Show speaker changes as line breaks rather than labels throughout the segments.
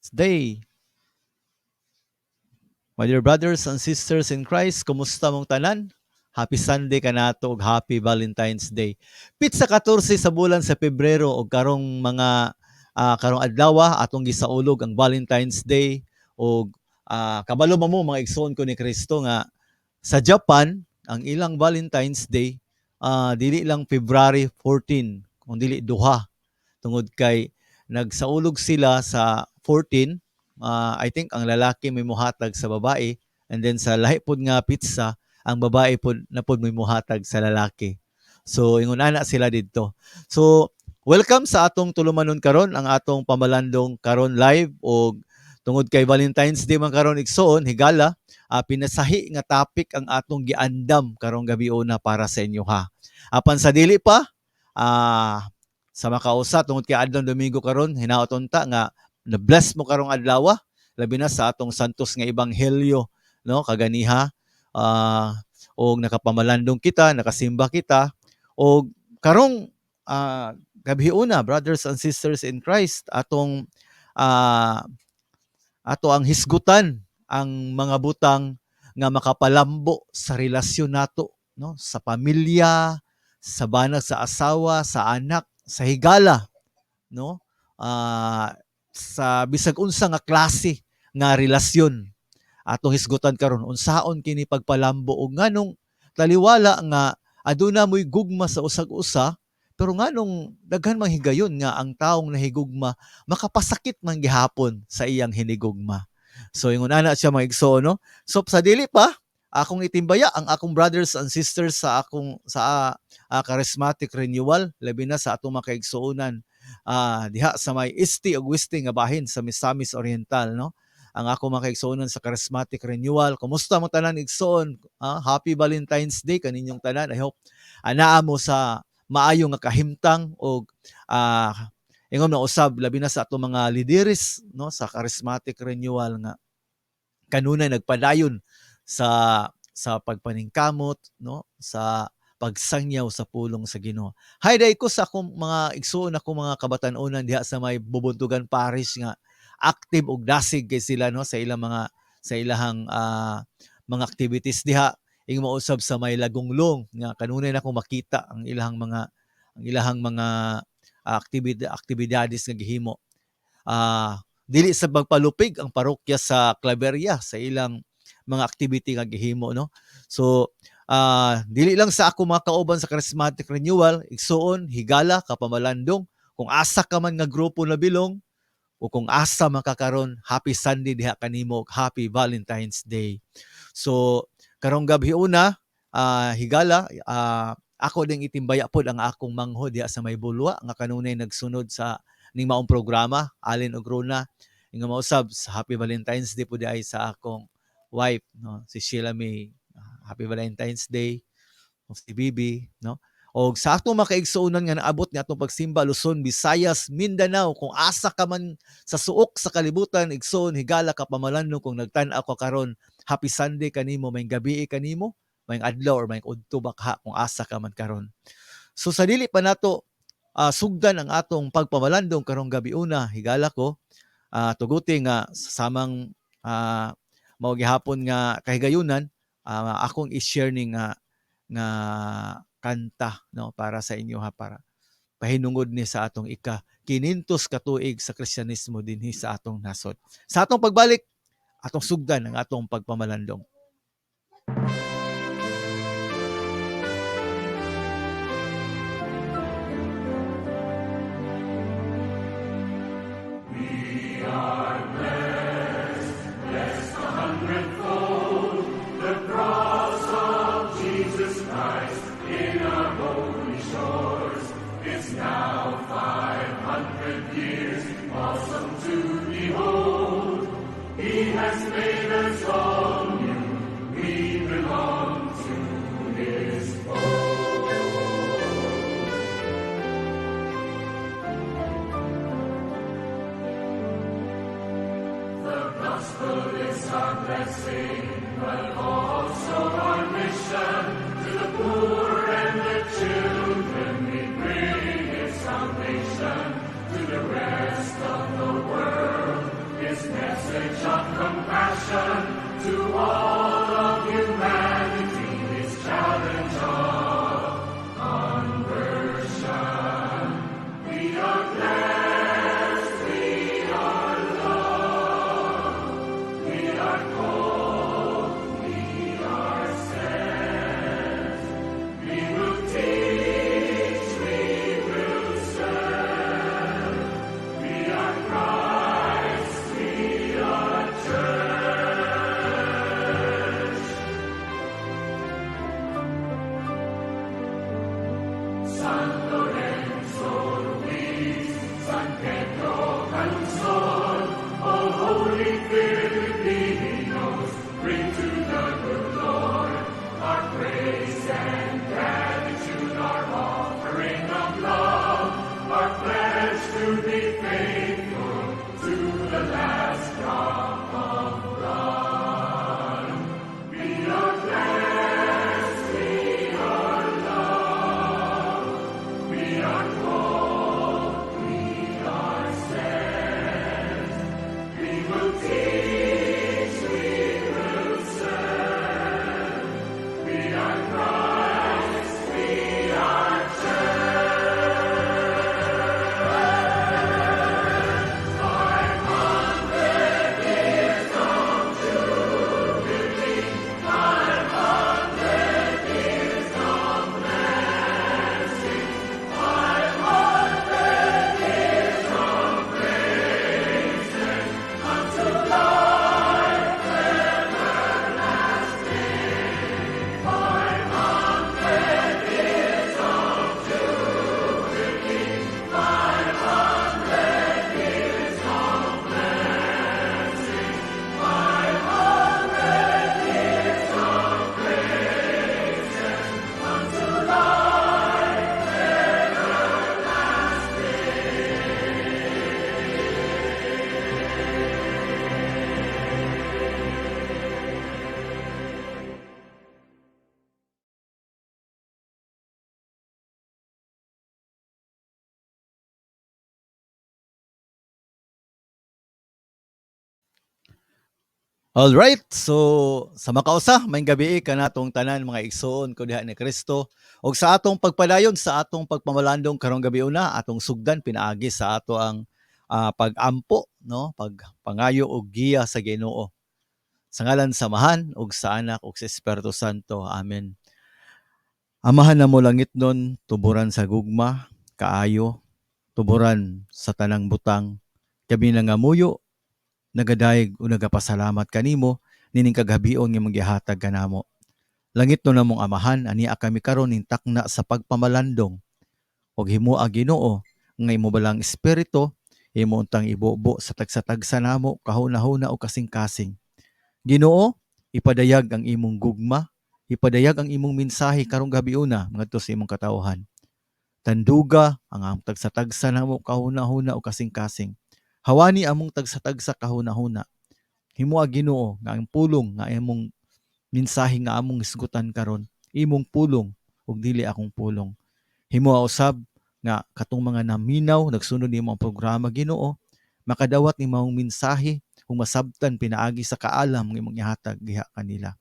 Day. My dear brothers and sisters in Christ, kumusta mong tanan? Happy Sunday kanato ug happy Valentine's Day. Pitsa 14 sa bulan sa Pebrero og karong mga karong adlaw atong gisaulog ang Valentine's Day og kabalo man mo, mga igsoon ko ni Kristo, nga sa Japan ang ilang Valentine's Day dili lang February 14 kung dili duha, tungod kay nagsaulog sila sa 14. I think ang lalaki may muhatag sa babae and then sa lahi pod nga pitsa ang babae pod na pod may muhatag sa lalaki. So ingon ana sila didto. So welcome sa atong tulumanon karon, ang atong pamalandong karon live, og tungod kay Valentine's Day man karon, igsoon, higala, pinasahi nga topic ang atong giandam karong gabi una para sa inyo ha. Apan sa dili pa sa makausa, tungod kay adlaw Domingo karon, hinaot unta nga na-bless mo karong adlaw, labi na sa atong santos nga ebanghelyo, no, kaganiha, og nakapamalandong kita, nakasimba kita. Og karong gabi una, brothers and sisters in Christ, atong ato ang hisgutan ang mga butang nga makapalambo sa relasyon nato, no, sa pamilya, sa banag sa asawa, sa anak, sa higala, no, sa bisag unsa nga klase nga relasyon. Atong hisgutan karon unsaon kini pagpalambo og nganong taliwala nga aduna mo'y gugma sa usag usa, pero nganong daghan mang higayon nga ang taong nahigugma makapasakit man gihapon sa iyang hinigugma. So ingon ana siya, mga igsoon, no. So sa dili pa, akong itimbaya ang akong brothers and sisters sa akong sa Charismatic Renewal, labi na sa atong mga kaigsuonan diha sa may Este ug Weste nga bahin sa Misamis Oriental, no. Ang akong mga kaigsuonan sa Charismatic Renewal, kumusta mo tanan, igsoon? Happy Valentine's Day kaninyong tanan. I hope anaa mo sa maayo nga kahimtang og ingon na usab, labi na sa atong mga lideres, no, sa Charismatic Renewal nga kanunay nagpadayon sa pagpaningkamot, no, sa pagsangyaw sa pulong sa Ginoo. Hi day ko sa akong mga igsuon, akong mga kabatan-onan diha sa may Bubuntugan Parish nga active og dasig kay sila, no, sa ilang mga sa ilahang mga activities diha. Ingon mausab sa may Lagonglong nga kanunay nako makita ang ilahang mga aktibidades nga gihimo. Dili sa magpalupig ang parokya sa Claveria sa ilang mga activity nga gihimo, no. So dili lang sa ako mga kauban sa Charismatic Renewal, igsuon, higala, kapamalandong, kung asa ka man nga grupo na bilong o kung asa man ka karon, happy Sunday diha kanimo, happy Valentine's Day. So karong gabi una, higala, ako ding itimbaya pod ang akong mangho diha sa may Bulwa nga kanunay nagsunod sa ning maong programa, Allen og Rona. Ingon mausab sa happy Valentine's Day pod ay sa akong wife, no, si Sheila May. Happy Valentine's Day o si Bibi, no. Og sa atong mga kaigsuonan nga naabot ni atong pagsimba, Luzon, Visayas, Mindanao, kung asa ka man sa suok sa kalibutan, igsoon, higala, kapamalandong, kung nagtan-aw ka karon, happy Sunday kanimo, may gabi kanimo, may adlaw or may udto bakha kung asa ka man karon. So sa dili pa nato sugdan ang atong pagpamalandong karong gabi una, higala ko, tuguti nga sa samang mao gihapon nga kahigayunan, akong i-share ni nga nga kanta, no, para sa inyo ha, para pahinungod ni sa atong ika 500 ka tuig sa Kristyanismo dinhi sa atong nasod. Sa atong pagbalik, atong sugdan ang atong pagpamalandong.
We are blessed, blessed a hundredfold, the cross of Jesus Christ in our holy shores is now 500 years, awesome to behold. He has made us all new, we belong to his fold. The gospel is our blessing, but also our mission. To the poor and the children we bring his salvation. To the rest of the world, his Message of compassion to all of humanity, this challenge of conversion. We are blessed, we are loved, we are called, we are sent. We will teach, we will serve. We are Christ, we are church. San Lorenzo Ruiz, San Pedro Calungsod, all holy Filipinos, bring to the good Lord our praise and gratitude, our offering of love, our pledge to be faithful to the last drop of blood. We are blessed, we are loved, we are called, we are sent. We will teach, we will serve. We are Christ, we are church. 500 years of jubilee, 500 years of blessing, 500 years of praises unto life everlasting. 500 years of jubilee, 500 years of blessing, 500 years of praises unto life everlasting.
All right. So sa makausa, maayong gabii kanatong tanan, mga igsoon ko diha ni Kristo. Og sa atong pagpadayon sa atong pagpamalandong karong gabiuna, atong sugdan pinaagi sa ato ang pag-ampo, no, pagpangayo og giya sa Ginoo. Sa ngalan sa Amahan ug sa Anak ug sa Espiritu Santo. Amen. Amahan namo langitnon, tuburan sa gugma, kaayo, tuburan sa tanang butang. Kami nangamuyo, nagadayeg o nagapasalamat kanimo nining kagabion nga gihatag kanamo. Langitnon namong Amahan, ania kami karon ning takna sa pagpamalandong. Ug himoa, Ginoo, nga imo Balaang Espiritu imo untang ibubo sa tagsa-tagsa namo kahuna-huna o kasing-kasing. Ginoo, ipadayag ang imong gugma, ipadayag ang imong mensahe karong gabiuna ngadto sa imong katawhan. Tanduga ang among tagsa-tagsa namo kahuna-huna o kasing-kasing. Hawani among tagsa-tagsa kahuna-huna. Himoa, Ginoo, nga ang pulong nga imong mensahe nga among hisgutan karon, imong pulong ug dili akong pulong. Himoa usab nga katong mga naminaw nagsunod nimo ang programa, Ginoo, makadawat ni maong mensahe ug masabtan pinaagi sa kaalam nga imong ihatag diha kanila.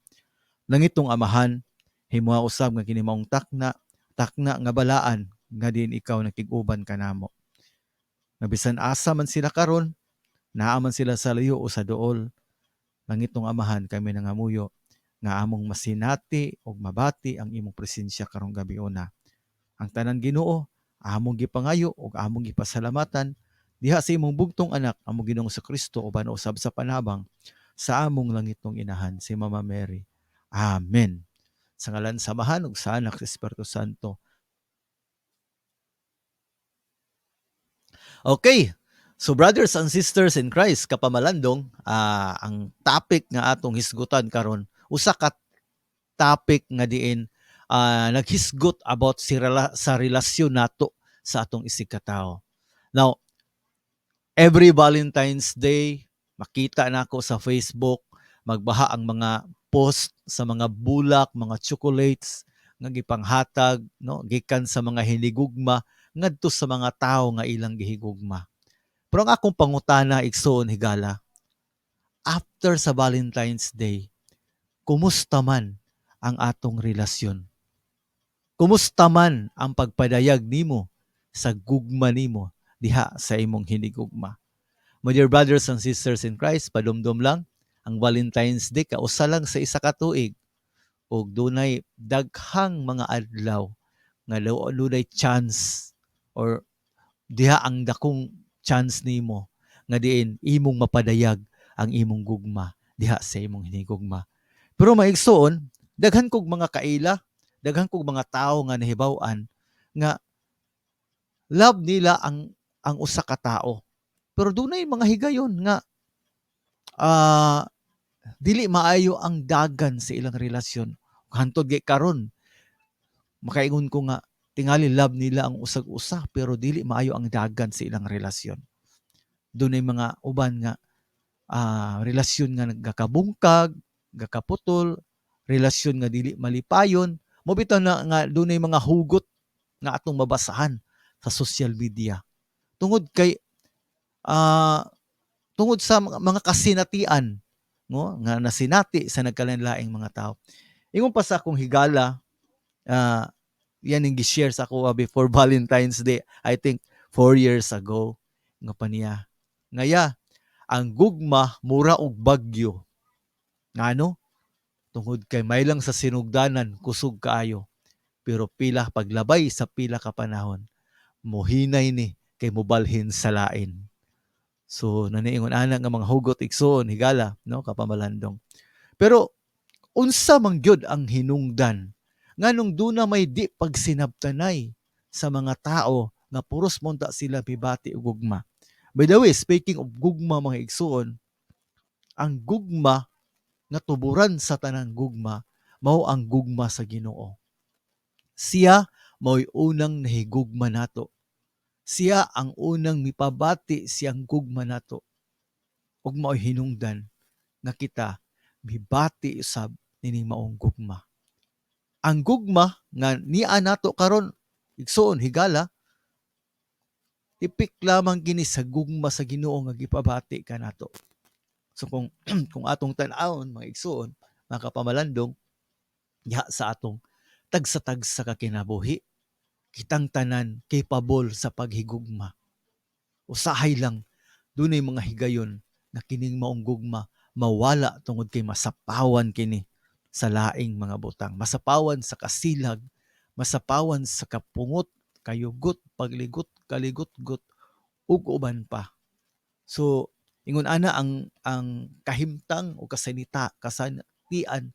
Langitnong Amahan, himoa usab nga kini maong takna, takna nga balaan nga diin ikaw nakig-uban kanamo. Nga bisan asa man sila karon, naa man sila sa layo o sa duol, Langitnong Amahan, kami nangamuyo nga among masinati ug mabati ang imong presensya karong gabiuna. Ang tanan, Ginoo, among gipangayo ug among gipasalamatan diha sa imong bugtong anak, among Ginoong Kristo, uban usab sa panabang sa among langitnong inahan, si Mama Mary. Amen. Sa ngalan sa Amahan ug sa Anak sa Espiritu Santo. Okay. So brothers and sisters in Christ, kapamalandong, ang topic nga atong hisgutan karon, usa ka topic nga diin naghisgot about sa relasyon nato sa atong isigkatawo. Now, every Valentine's Day, makita nako sa Facebook, magbaha ang mga post sa mga bulak, mga chocolates nga gipanghatag, no, gikan sa mga hinigugma ngadto sa mga tawo nga ilang gihigugma. Pero ang akong pangutana, igsoon higala, After sa Valentine's Day, kumusta man ang atong relasyon? Kumusta man ang pagpadayag nimo sa gugma nimo diha sa imong hinigugma? My dear brothers and sisters in Christ, padumdum lang, ang Valentine's Day kausa lang sa isa ka tuig ug dunay daghang mga adlaw nga dunay chance or diha ang dakong chance nimo nga diin imong mapadayag ang imong gugma diha sa imong hinigugma. Pero mga igsoon, daghan kog mga kaila, daghan kog mga tawo nga nahibaw-an nga love nila ang usa ka tawo. Pero dunay mga higayon nga dili maayo ang dagan sa ilang relasyon. Hantod kay karon makaingon ko nga tingali love nila ang usag usa, pero dili maayo ang dagan sa ilang relasyon. Dunay mga uban nga relasyon nga nagkakabungkag, gakaputol, relasyon nga dili malipayon. Mo bitaw na nga dunay mga hugot nga atong mabasahan sa social media. Tungod kay tungod sa mga kasinatian, no, nga nasinati sa nagkalain-laing mga tao. Ingon pa sa akong higala, yan ang gi-share sa ako before Valentine's Day, I think 4 years ago, nga pa niya. Ngaya, ang gugma mura og bagyo. Ngano? Tungod kay may lang sa sinugdanan kusog kaayo. Pero pila paglabay sa pila ka panahon, mohinay ni kay mobalhin sa lain. So naniingon ana nga mga hugot, igsoon, higala, no, kapamalandong. Pero unsa man gyud ang hinungdan nganong duna may di pagsinabtanay sa mga tao nga puros monta sila mibati og gugma? By the way, speaking of gugma, mga igsoon, ang gugma nga tuburan sa tanang gugma mao ang gugma sa Ginoo. Siya mao'y unang nahigugma nato. Siya ang unang mipabati siyang gugma nato. Ug mao'y hinungdan nga kita mibati usab nining maong gugma. Ang gugma nga niya nato karon, igsoon, higala, tipik lamang kini sa gugma sa Ginoo nga gipabati kanato. So kung kung atong tan-awon, mga igsoon, mga kapamalandong, diha sa atong tagsa-tagsa ka kinabuhi, kitang tanan capable sa paghigugma. Usahay lang dunay mga higayon na kining maong gugma mawala tungod kay masapawan kini sa laing mga butang. Masapawan sa kasilag, masapawan sa kapungot, kayugot, pagligot, kaligot-got ug uban pa. So ingon ana ang kahimtang o kasanita kasantian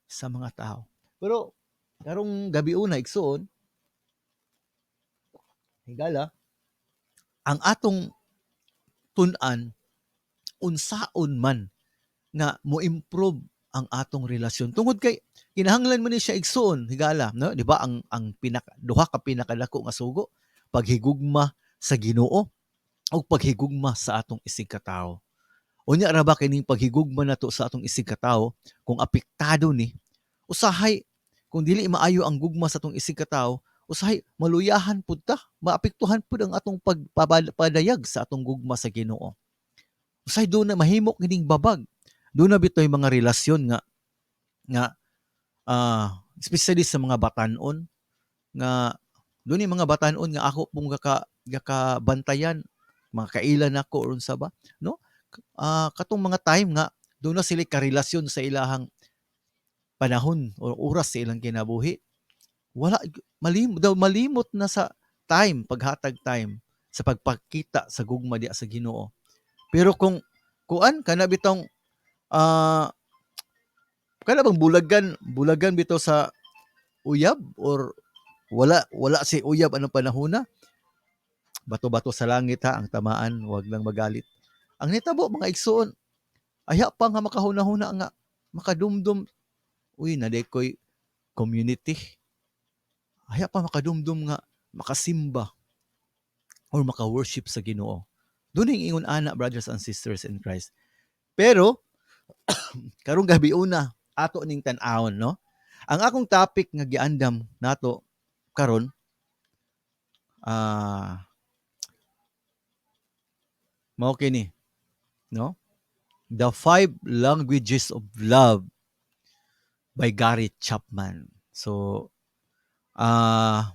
sa mga tao. Pero karong gabi una, igsoon, higala, ang atong tun-an, unsaon man nga mo-improve ang atong relasyon, tungod kay kinahanglan man ni siya, igsoon, higala, no, di ba? Ang pinaka duha ka pinakadako nga sugo, paghigugma sa Ginoo ug paghigugma sa atong isig katawo. Unya ra ba kining paghigugma nato sa atong isig katawo, kung apektado ni, usahay kung dili maayo ang gugma sa atong isig katawo, usahay maluyahan pud ta, maapektuhan pud ang atong pagpadayag sa atong gugma sa Ginoo. Usahay duna mahimo kining babag. Duna bitoy mga relasyon nga nga especially sa mga batan-on nga dunay mga batan-on nga ako pong gakabantayan, mga kaila nako or unsa ba, no, katong mga time nga duna sila karelasyon sa ilahang panahon o oras sa ilang kinabuhi, wala malimot daw, malimot na sa time, paghatag time sa pagpakita sa gugma diha sa Ginoo. Pero kung kuan kana bitong kana bang bulagan bulagan bitaw sa uyab or wala wala si uyab anong panahon na, bato-bato sa langit ha ang tamaan, wag lang magalit. Ang nitabo, mga igsoon, aya pa nga makahuna-huna nga makadumdum, uy, naa koy community, aya pa makadumdum nga makasimba or maka-worship sa Ginoo. Duna ingon ana, brothers and sisters in Christ. Pero karong gabi una, ato ning tan-awon, no, ang akong topic nga giandam nato karon, mao kini, no? The Five Languages of Love by Gary Chapman. So,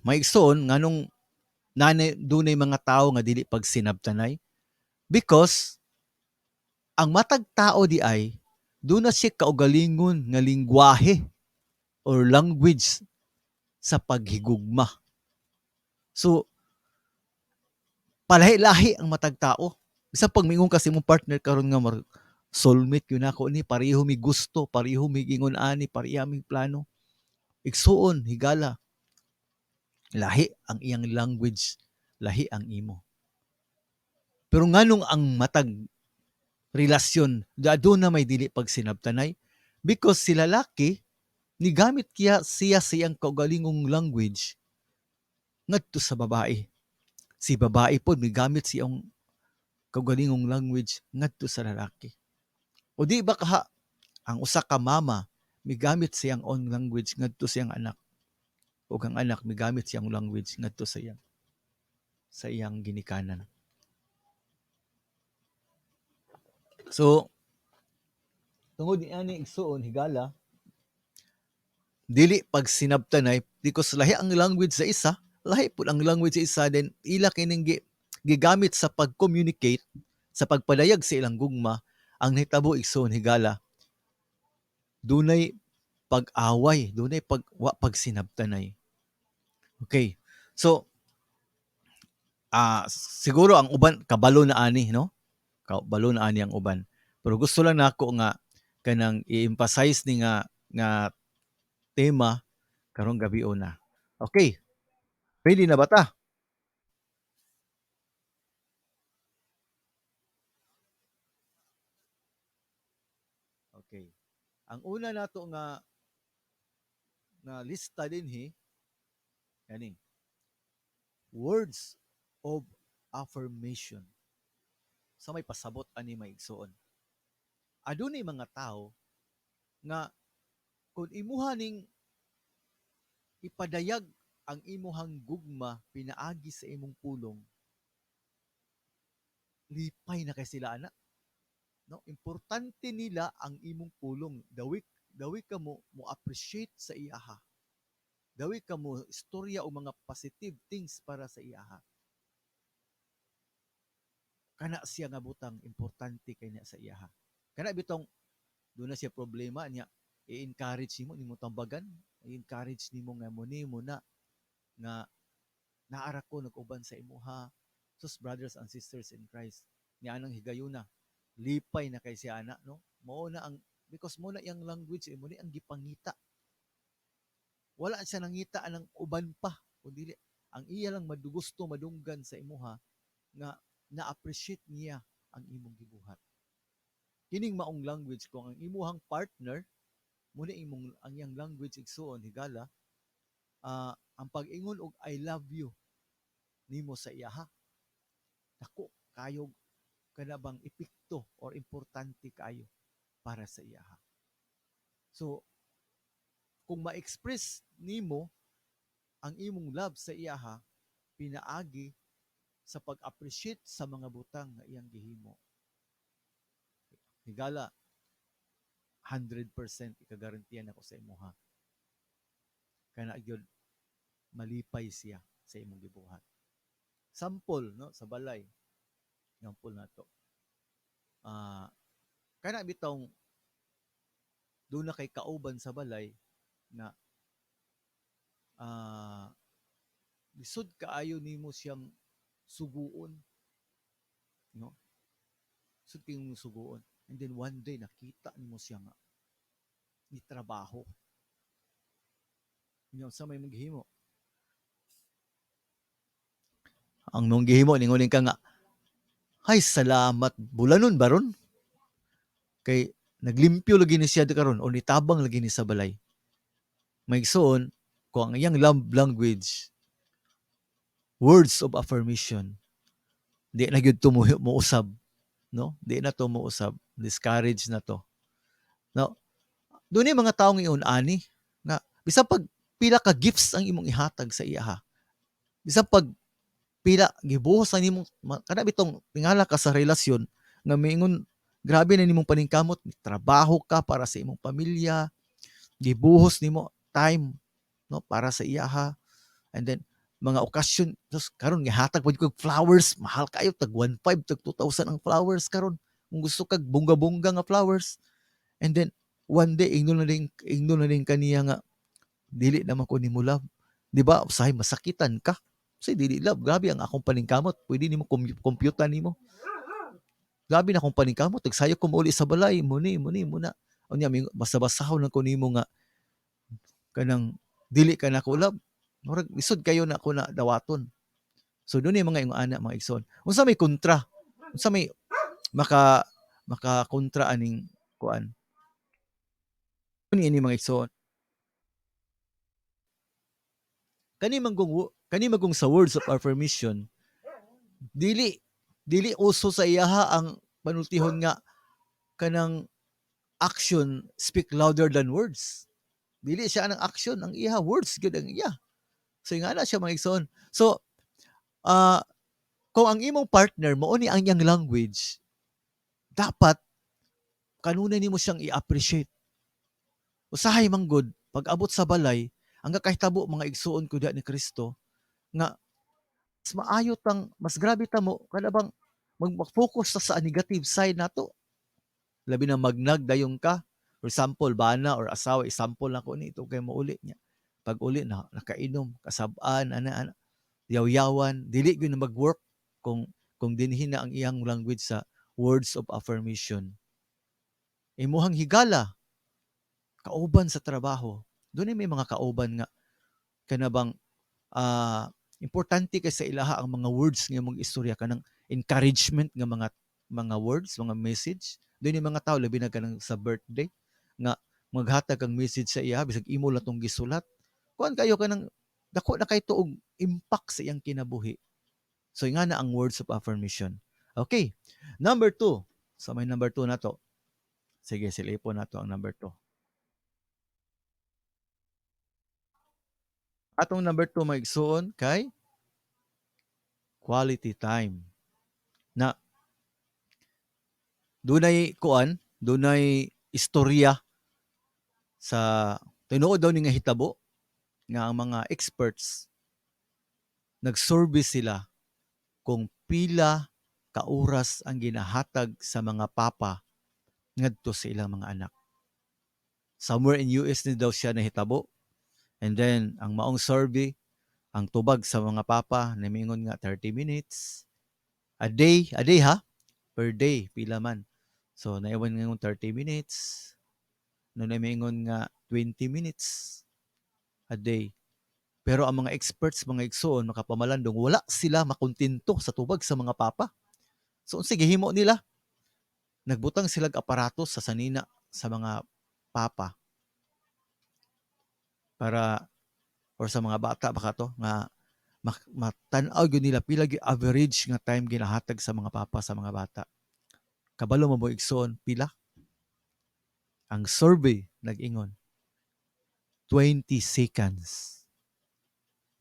may igsoon, nganong nanay dunay mga tawo nga dili pagsinabtanay? Because ang matag tao di ay duna siya kaugalingon nga lingwahe or language sa paghigugma. So, palahi-lahi ang matag tao. Bisan pag mingon kasi imong partner karon nga soulmate yun ako ni, pareho mi gusto, pareho mi ingon ani, pareho mi plano. Igsuon, higala. Lahi ang iyang language, lahi ang imo. Pero nganong ang matag relasyon, doon na may dili pagsinabtanay? Because sila laki, nigamit kiya siya sa iyang kaugalingong language ngadto sa babae. Si babae pod migamit siyang kaugalingong language ngadto sa lalaki. O di ba kaha ang usa ka mama migamit siyang own language ngadto sa iyang anak, ug ang anak migamit siyang language ngadto sa iyang ginikanan. So tungod niani, igsuon, higala, dili pag sinabtanay because lahi ang language sa isa, lahi pud ang language sa isa, then ila kining gigamit sa pag-communicate, sa pagpadayag sa ilang gugma. Ang nahitabo, igsuon, higala, dunay pag-away, dunay pag wa pagsinabtanay. Okay. So siguro ang uban kabalo na ani, no? Kabalo na ani ang uban. Pero gusto lang nako nga kanang i-emphasize ni nga tema karong gabi una. Okay. Ready na ba ta? Okay. Ang una nato nga lista dinhi kani, words of affirmation. Sa may pasabot ani, may igsuon? Adunay mga tao nga kung imuha ning ipadayag ang imuhang gugma pinaagi sa imong pulong, lipay na kay sila ana. No, importante nila ang imong pulong. Dawi ka mo appreciate sa iyaha. Dawi ka mo istorya o mga positive things para sa iyaha. Kana siya nga butang importante kay niya sa iyaha. Kana bitong doon na siya problema niya, i-encourage nimo, nimo tambagan, i-encourage nimo nga mo nimo na nga naara ko nag-uban sa imuha. Sus, brothers and sisters in Christ, ni anang higayuna, lipay na kay siya ana, no? Mao na ang, because mo na iyang language, mo ni ang gipangita. Wala siya nangita anang uban pa, kundi ang iya lang madugusto madunggan sa imuha nga na-appreciate niya ang imong gibuhat. Kining maong language, kung ang imuhang partner mo ni imong ang iyang language, igsuon, higala, ang pag-ingon og "I love you" nimo sa iyaha, dako kayo kana bang epekto or importante kaayo para sa iyaha. So kung ma-express nimo ang imong love sa iyaha pinaagi sa pag-appreciate sa mga butang nga iyang gihimo, higala, 100% ikagarantiyan ako sa imuha, kana gyud malipay siya sa imong gibuhat. Sample, no, sa balay. Sample nato. Kana bitong doon na kay kauban sa balay na lisod kaayo nimo siyang suguon, no? Lisod kayong suguon. And then one day nakita nimo siya nga ni trabaho. Nya sa may maghimo? Ang nung gihimo, ningunin ka nga, "Ay, salamat, bulanon baron kay naglimpyo lagi ni siya karon o nitabang lagi ni sa balay." May igsoon, kung ang iyang love language words of affirmation, di na gyud to mo usab, no? Di na to mo usab, discourage na to, no? Doon mga taong ingon ani nga bisan pag pila ka gifts ang imong ihatag sa iyaha, bisan pag pila gibuhos ang imong kana bitong tingala ka sa relasyon nga miingon Grabe na nimong paningkamot, trabaho ka para sa imong pamilya, gibuhos nimo time, no, para sa iyaha. And then mga okasyon, tapos karon gihatag pud kog flowers, mahal kayo, tag 1.5, tag 2,000 ang flowers karon. Kung gusto kag bongga-bongga nga flowers. And then one day ingnon na din kaniya nga dili naman ko nimo love. Di ba? Usahay masakitan ka. Say dili love, grabe ang akong paningkamot. Pwede nimo kompyuta nimo. Grabe na akong paningkamot. Nagsayo ko mauli sa balay, muni, muni, muna. Unya basa-basahon lang ko nimo nga kanang dili ka nako love. Murag lisod kayo na ako na dawaton. So doon yung mga ingon ana, mga igsoon. Unsa may kontra? Unsa may maka kontra aning kuan? Ini ini, mga igsoon. Kani magong sa words of affirmation, dili uso sa iyaha ang panultihon nga kanang action speak louder than words. Dili siya ang action ang iya, words gyud ang iya. So nga na siya, mga igsoon. So kung ang imong partner mao ni ang iyang language, dapat kanunay nimo siyang i-appreciate. Usahay man gud pag abot sa balay, ang kakahitabo, mga igsuon ko diha ni Kristo, nga mas maayo tang mas grabe ta mo kada bang mag-focus ta sa negative side nato. Labi na magnag dayon ka. For example, bana or asawa, example na ko ni ito kay mouli niya. Pag uli na nakainom, kasab-an, ana ana, yaw-yawan, dili gyud na mag-work kung dinhi na ang iyang language sa words of affirmation. Imuhang higala, kauban sa trabaho. Doon may mga kauban nga kanabang importante kay sa ilaha ang mga words nga imong istorya, kanang encouragement nga mga words, mga message. Doon yung mga tao, labi na kanang sa birthday nga maghatag kang message sa iya bisag imo lang tong gisulat. Kuan kayo, kanang dako na kay og impact sa iyang kinabuhi. So nga na ang words of affirmation. Okay. Number 2. So may number 2 na to. Sige, silipon na to ang number 2. Atong number 2, mga igsuon, kay quality time. Na dunay kuan, dunay istorya sa tinuod daw ni nga hitabo nga ang mga experts nag-survey sila kung pila ka oras ang ginahatag sa mga papa ngadto sa ilang mga anak. Somewhere in US ni daw siya nahitabo. And then ang maong survey, ang tubag sa mga papa namiingon nga 30 minutes a day ha, per day pila man. So naiwan nga 30 minutes, no, namiingon nga 20 minutes a day. Pero ang mga experts, mga igsoon, makapamalandong wala sila makontento sa tubag sa mga papa. So unsa gihimo nila? Nagbutang sila og aparato sa sanina sa mga papa para or sa mga bata baka to nga matan-aw gyud nila pila gyud average nga time ginahatag sa mga papa sa mga bata. Kabalo mo igsoon pila? Ang survey nag-ingon 20 seconds.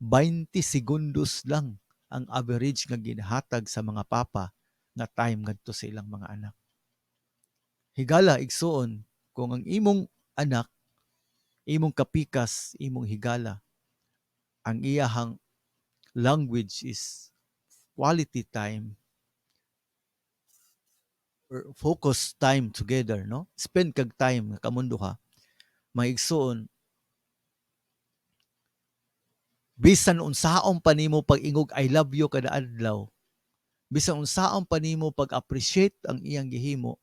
20 segundos lang ang average nga ginahatag sa mga papa nga time ngadto sa ilang mga anak. Higala, igsuon, kung ang imong anak, imong kapikas, imong higala, ang iyahang language is quality time or focus time together, no? Spend kag time nga kamong duha. Mga igsuon, bisan unsaon pa nimo pag-ingog "I love you" kada adlaw, bisan unsaon pa nimo pag-appreciate ang iyang gihimo,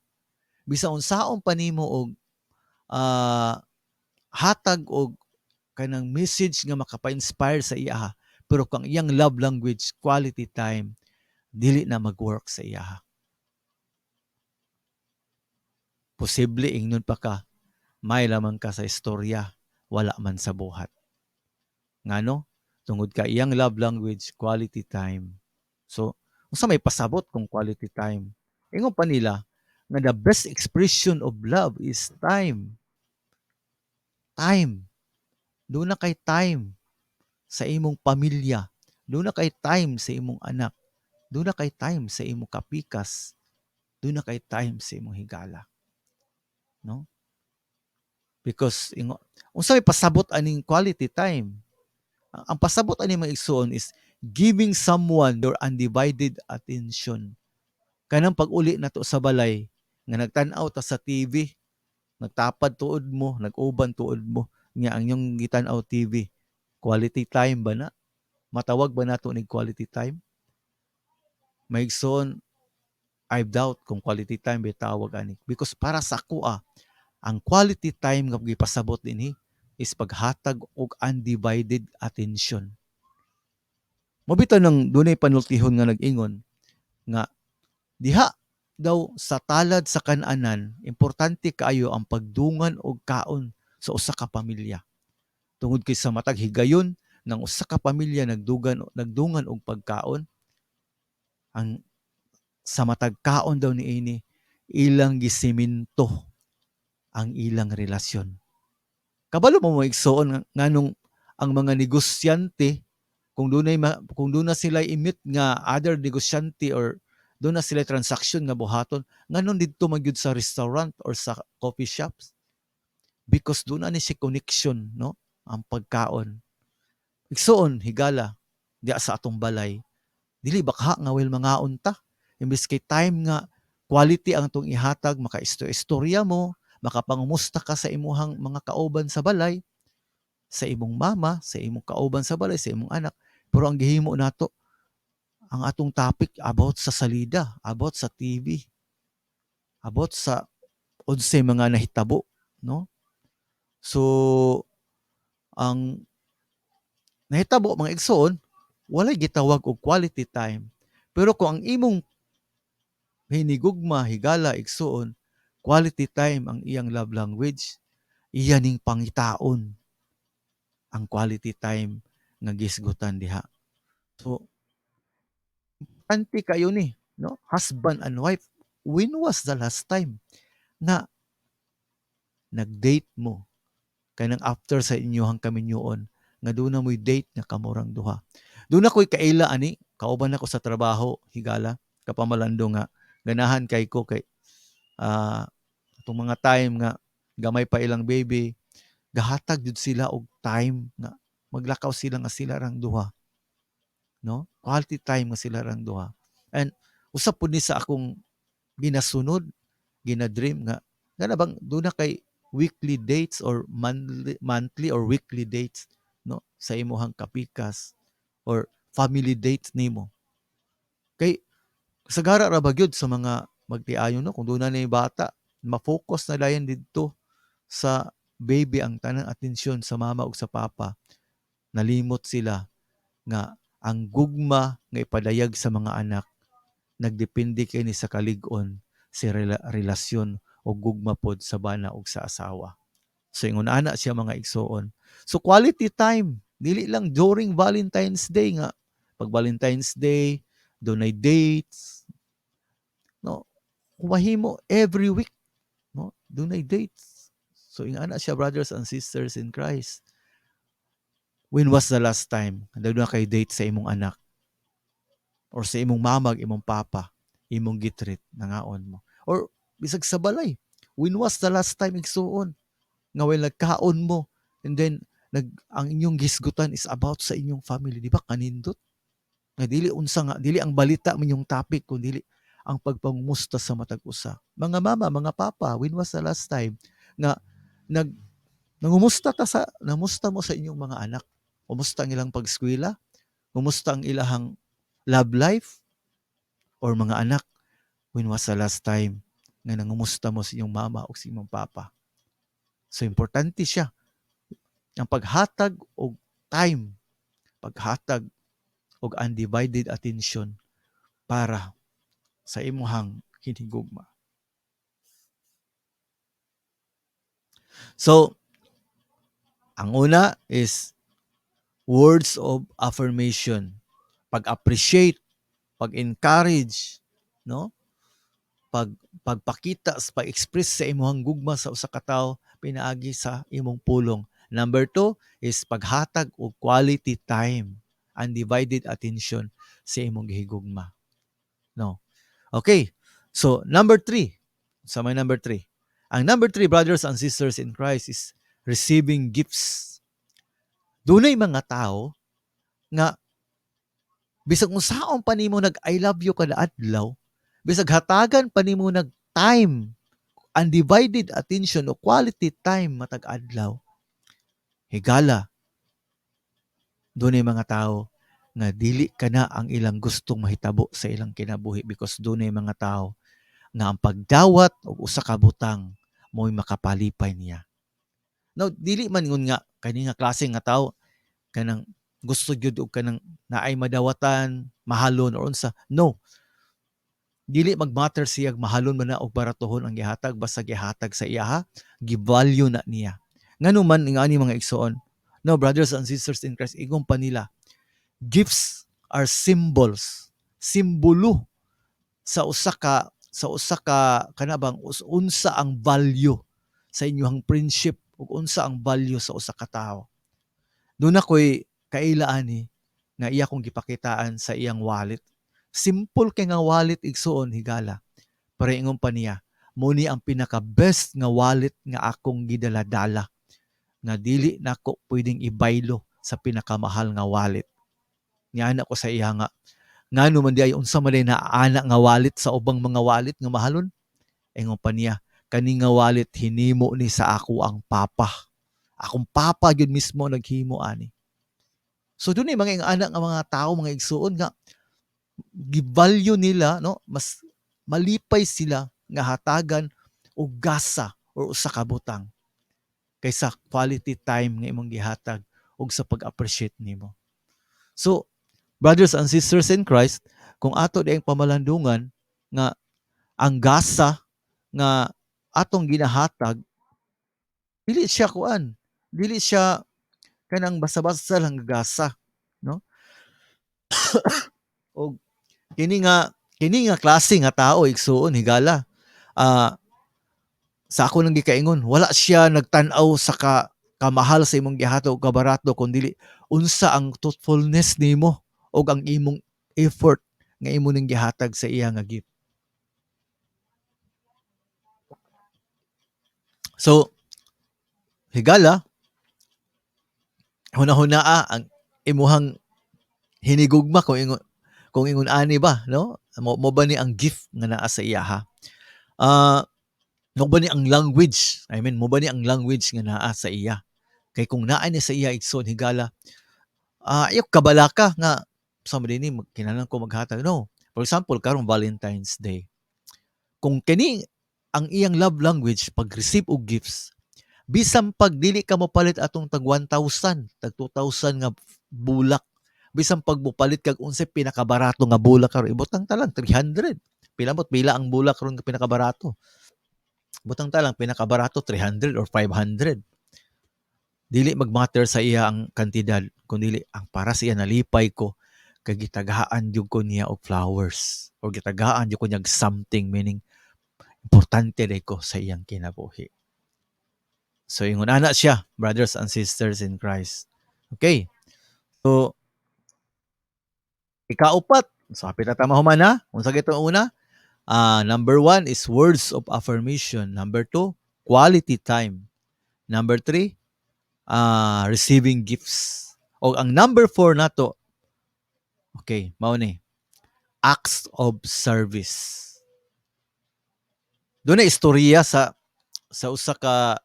bisan unsaon pa nimo og hatag og kanang message nga makapa-inspire sa iya, pero kung ang iyang love language quality time, dili na mag-work sa iya. Posible ingnon pa ka, may lamang ka sa istorya, wala man sa buhat. Ngano? Tungod ka iyang love language quality time. So, unsa may pasabot kung quality time? Ingon pa nila nga the best expression of love is time. Time. Doon na kay time sa imong pamilya. Doon na kay time sa imong anak. Doon na kay time sa imong kapikas. Duna kay time sa imong higala. No? Because ingo, unsa may pasabot aning quality time? Ang pasabot ani, mga igsuon, is giving someone your undivided attention. Kanang pag-uli nato sa balay nga nagtan-aw ta sa TV, nagtapad tuod mo, nag-uban tuod mo, nga ang inyong gitan-aw TV. Quality time ba na? Matawag ba nato ni quality time? Mga igsoon, I doubt kung quality time ba tawag ani. Because para sa ako, ang quality time nga gipasabot dinhi is paghatag og undivided attention. Mao bitaw nang dunay panultihon nga nag-ingon nga diha daw sa talad sa kan-anan, importante kaayo ang pagdungan og kaon sa usa ka pamilya. Tungod kay sa matag higayon ng usa ka pamilya nagdugan og pagkaon, ang sa matag kaon daw niini, ilang gisiminto ang ilang relasyon. Kabalo mo, mga igsoon, nganong ang mga negosyante, kung duna sila i-meet nga other negosyante or duna sila transaction nga buhaton, nganong didto man gyud sa restaurant or sa coffee shops? Because duna ni siya connection, no, ang pagkaon. Igsuon, higala, diya sa atong balay, dili ba ka nga well mangaon ta? Imbes kay time nga quality ang atong ihatag, maka-istorya mo, makapangumusta ka sa imuhang mga kauban sa balay, sa imong mama, sa imong kauban sa balay, sa imong anak. Pero ang gihimo nato, ang atong topic about sa salida, about sa TV, about sa unsay mga nahitabo, no? So ang nahitabo, mga igsoon, walay gitawag og quality time. Pero kung ang imong hinigugma, higala, igsuon, quality time ang iyang love language, iya ning pangitaon ang quality time nga gisgutan diha. So importante kayo ni, no? Husband and wife, when was the last time na nag-date mo, kanang after sa inyohang kaminyoon nga duna mo'y date nga kamurang duha? Duna ko'y kaila ani, kauban ako sa trabaho, higala, kapamalando, nga ganahan kay ko kay atong mga time nga gamay pa ilang baby, gahatag jud sila og time nga maglakaw sila nga sila rang duha, no? Quality time nga sila rang duha. And usab pud ni sa akong ginasunod, gina-dream nga ngana bang duna kay weekly dates or monthly or weekly dates, no, sa imuhang kapikas or family dates nimo. Kay sagara ra ba gyud sa mga magtiayon, no, kung duna ni bata, ma-focus na dayon didto sa baby ang tanang atensyon sa mama ug sa papa. Nalimot sila nga ang gugma nga ipadayag sa mga anak nagdepende kini sa kalig-on si relasyon o gugma pod sa bana ug sa asawa. So ingon ana siya, mga igsuon. So quality time dili lang during Valentine's Day, nga pag Valentine's Day dunay dates, no? Kung mahimo, every week, no, dunay dates. So ingana siya, brothers and sisters in Christ. When was the last time nga duna kay date sa imong anak or sa imong mama, imong papa, imong gitreat, nangaon mo? Or bisag sa balay, when was the last time, igsuon, nga while nagkaon mo and then ang inyong gisgutan is about sa inyong family? Di ba kanindot nga dili unsa nga dili ang balita minyong topic kun dili ang pagpangumusta sa matag usa? Mga mama, mga papa, when was the last time nga nag nangumusta ta sa namusta mo sa inyong mga anak? Kumusta ang ilang pag-eskwela? Kumusta ang ilahang love life? Or mga anak, when was the last time nga nangumusta mo sa inyong mama o sa inyong papa? So importante siya ang paghatag og time, paghatag og undivided attention para sa imuhang hinigugma. So, ang una is words of affirmation, pag-appreciate, pag-encourage, no? Pagpakita, pag-express sa imuhang gugma sa usa ka tawo pinaagi sa imong pulong. Number 2 is paghatag og quality time, undivided attention sa imong gihigugma. No. Okay. So, number three. Sa may number three. Ang number three, brothers and sisters in Christ, is receiving gifts. Dunay mga tao nga bisag unsaon pa nimo nag "I love you" kada adlaw, bisag hatagan pa nimo nag time, undivided attention o quality time matag adlaw, higala, dunay mga tao nga dili kana ang ilang gustong mahitabo sa ilang kinabuhi because dunay mga tao nga ang pagdawat og usa ka butang mo'y makapalipay niya. Now, dili man ingon nga kani nga klase nga tao kanang gusto gyud og kanang naay madawatan, mahalon or unsa. No. Dili mag-matter siya mahalon man na og baratohon ang gihatag, basta gihatag sa iyaha, gi-value na niya. Ngano man ingani, mga igsoon? No, brothers and sisters in Christ, ingon pa nila, gifts are symbols, simbolo sa usa ka kana bang unsa ang value sa inyong friendship ug unsa ang value sa usa ka tawo. Duna ko'y kaila ani nga iya kong gipakitaan sa iyang wallet. Simple kay nga wallet, igsuon, higala. Pero ingon pa niya, mo ni ang pinaka best nga wallet nga akong gidala-dala nga dili nako pwedeng ibaylo sa pinakamahal nga wallet. Niana ko sa iya nga, ngano man diay, unsa man diay naa nga wallet sa ubang mga wallet nga mahalon? Ingon pa niya, kani nga wallet hinimo ni sa ako ang papa. Akong papa gyud mismo naghimo ani. So dunay mga ingana nga mga tao, mga igsuon, nga gi-value nila, no, mas malipay sila nga hatagan og gasa or usa ka butang kaysa quality time nga imong gihatag ug sa pag-appreciate nimo. So, brothers and sisters in Christ, kung ato diayng pamalandungan nga ang gasa nga atong ginahatag dili siya kuan, dili siya kanang basta-basta lang nga gasa, no? Og kini nga klase nga tao, igsuon, higala, sa ako nang gikaingon, wala siya nagtan-aw sa kamahal sa imong gihatag o kabarato, kun dili unsa ang thoughtfulness nimo ug ang imong effort nga imo ning gihatag sa iya nga gift. So, higala, hunahunaa ang imuhang hinigugma kung ingon ani ba, no? Mo ba ni ang gift nga naa sa iya ha? Mo ba ni ang language? I mean, mo ba ni ang language nga naa sa iya? Kay kung naa ni sa iya, igsoon, higala, ayaw kabalaka nga sa mo dinhi kinahanglan ko maghatag. No. For example, karon Valentine's Day. Kung kini ang iyang love language, pag-receive og gifts, bisan pag dili ka mopalit atong tag 1,000, tag 2,000 nga bulak, bisan pag mopalit kag unsay pinakabarato nga bulak karon, ibutang ta lang 300. Pila mo't pila ang bulak karon nga pinakabarato? Butang ta lang pinakabarato 300 or 500. Dili mag-matter sa iya ang kantidad, kundi ang para sa iya, nalipay ko kay gitagaan jud ko niya og flowers or gitagaan jud ko niya og something, meaning importante diay ko sa iyang kinabuhi. So ingon ana siya, brothers and sisters in Christ. Okay. So ikaupat, so hapit na ta mahuman na. Unsa gito una? Number one is words of affirmation. Number two, quality time. Number three, receiving gifts. O ang number four nato, okay, mao ni, acts of service. Duna istorya sa usa ka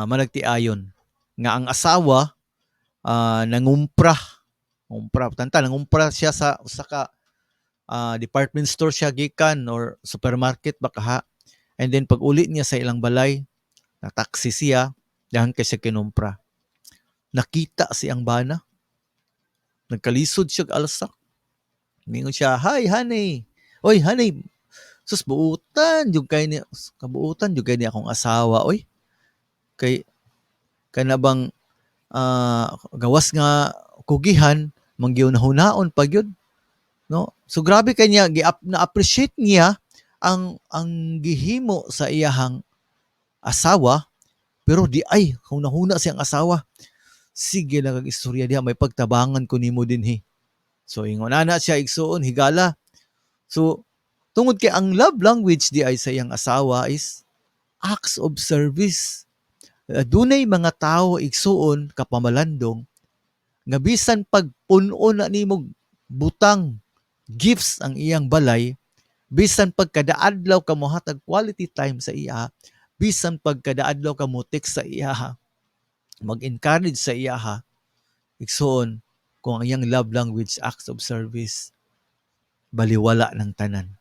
managtiayon nga ang asawa nangumpra, ngumpra tanta, nangumpra siya sa usa ka department store siya gikan or supermarket baka ha, and then pag uli niya sa ilang balay, na taxi siya, dahan kay siya kinumpra, nakita siyang bana, nagkalisod siya alsa. Mingon siya, "Hi honey, oy honey, sus, buutan jud kay ni, kabuutan jud kay ni akong asawa oy, kay kana bang gawas nga kugihan, manggihuna-hunaon pa gyud, no?" So grabe kay niya gi na-appreciate niya ang gihimo sa iyahang asawa, pero di ay hunahuna siyang asawa, "Sige lang kag istorya diha, may pagtabangan ko nimo dinhi." So ingon ana siya, igsuon, higala. So Tungod kay ang love language di ay sa iyang asawa is acts of service. Dunay mga tawo, igsuon, kapamalandong, nga bisan pagpuno na nimo butang, gifts ang iyang balay, bisan pagkadaadlaw ka mohatag quality time sa iya, bisan pagkadaadlaw ka mo text sa iya, mag-encourage sa iya, igsuon, kung ang iyang love language acts of service, baliwala ng tanan.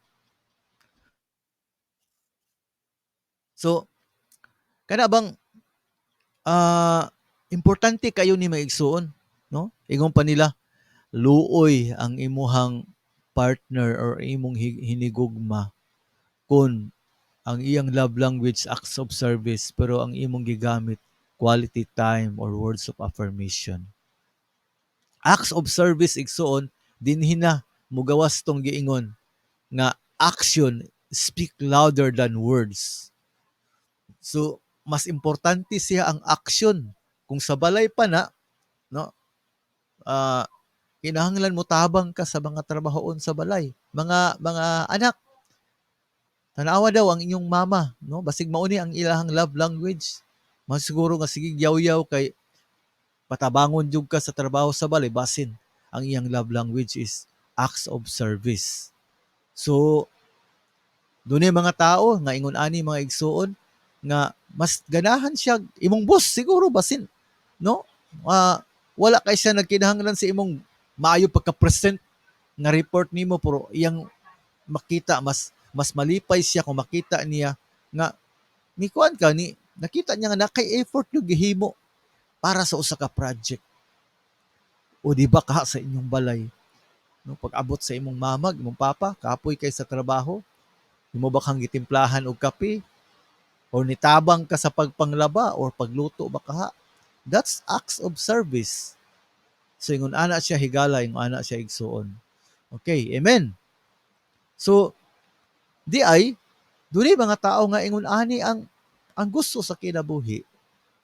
So, kana bang importante kayo ni mga igsuon, no? Ingon pa nila, luoy ang imuhang partner or imong hinigugma kung ang iyang love language acts of service pero ang imong gigamit quality time or words of affirmation. Acts of service, igsuon, dinhi na mugawas tong giingon nga action speak louder than words. So, mas importante siya ang action. Kung sa balay pa na, no? Kinahanglan mo tabang ka sa mga trabahoon sa balay. Mga anak, tanawa daw ang inyong mama, no? Basig mauni ang ilahang love language. Mas siguro nga sige yaw-yaw kay patabangon jud ka sa trabaho sa balay, basin ang iyang love language is acts of service. So, dunay mga tao nga ingon ani, mga igsuon, nga mas ganahan siya imong boss siguro, basin, no, wala kay siya nagkinahanglan sa imong maayo pagka-present nga report nimo, pero iyang makita, mas mas malipay siya kung makita niya nga ni kuan ka, ni nakita niya nga nakay effort yung gihimo para sa usa ka project. O di ba ka sa inyong balay, no, pag-abot sa imong mama, imong papa, kapoy kay sa trabaho, imo ba kang gitimplahan og kape or nitabang ka sa pagpanglaba or pagluto ba kaha? That's acts of service. So ingon ana siya, higala, ingon ana siya, igsuon. Okay, amen. So di ay dunay mga tao nga ingon ani ang gusto sa kinabuhi.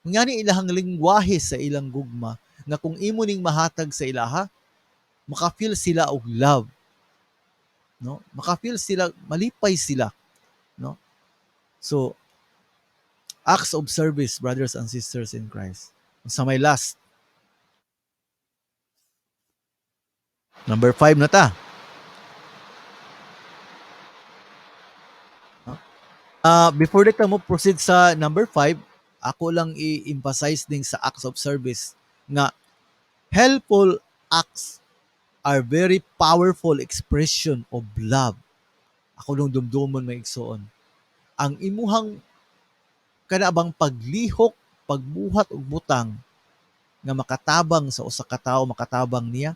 Ngani ilahang lingwahe sa ilang gugma nga kung imo ning mahatag sa ilaha, maka-feel sila og love. No? Maka-feel sila, malipay sila, no? So acts of service, brothers and sisters in Christ. Sa may last, number 5 na ta. Before that mo proceed sa number 5, ako lang i-emphasize din sa acts of service nga helpful acts are very powerful expression of love. Ako nung dumdumon, may igsuon. Ang imuhang kana bang paglihok, pagbuhat og butang nga makatabang sa usa ka tawo, makatabang niya,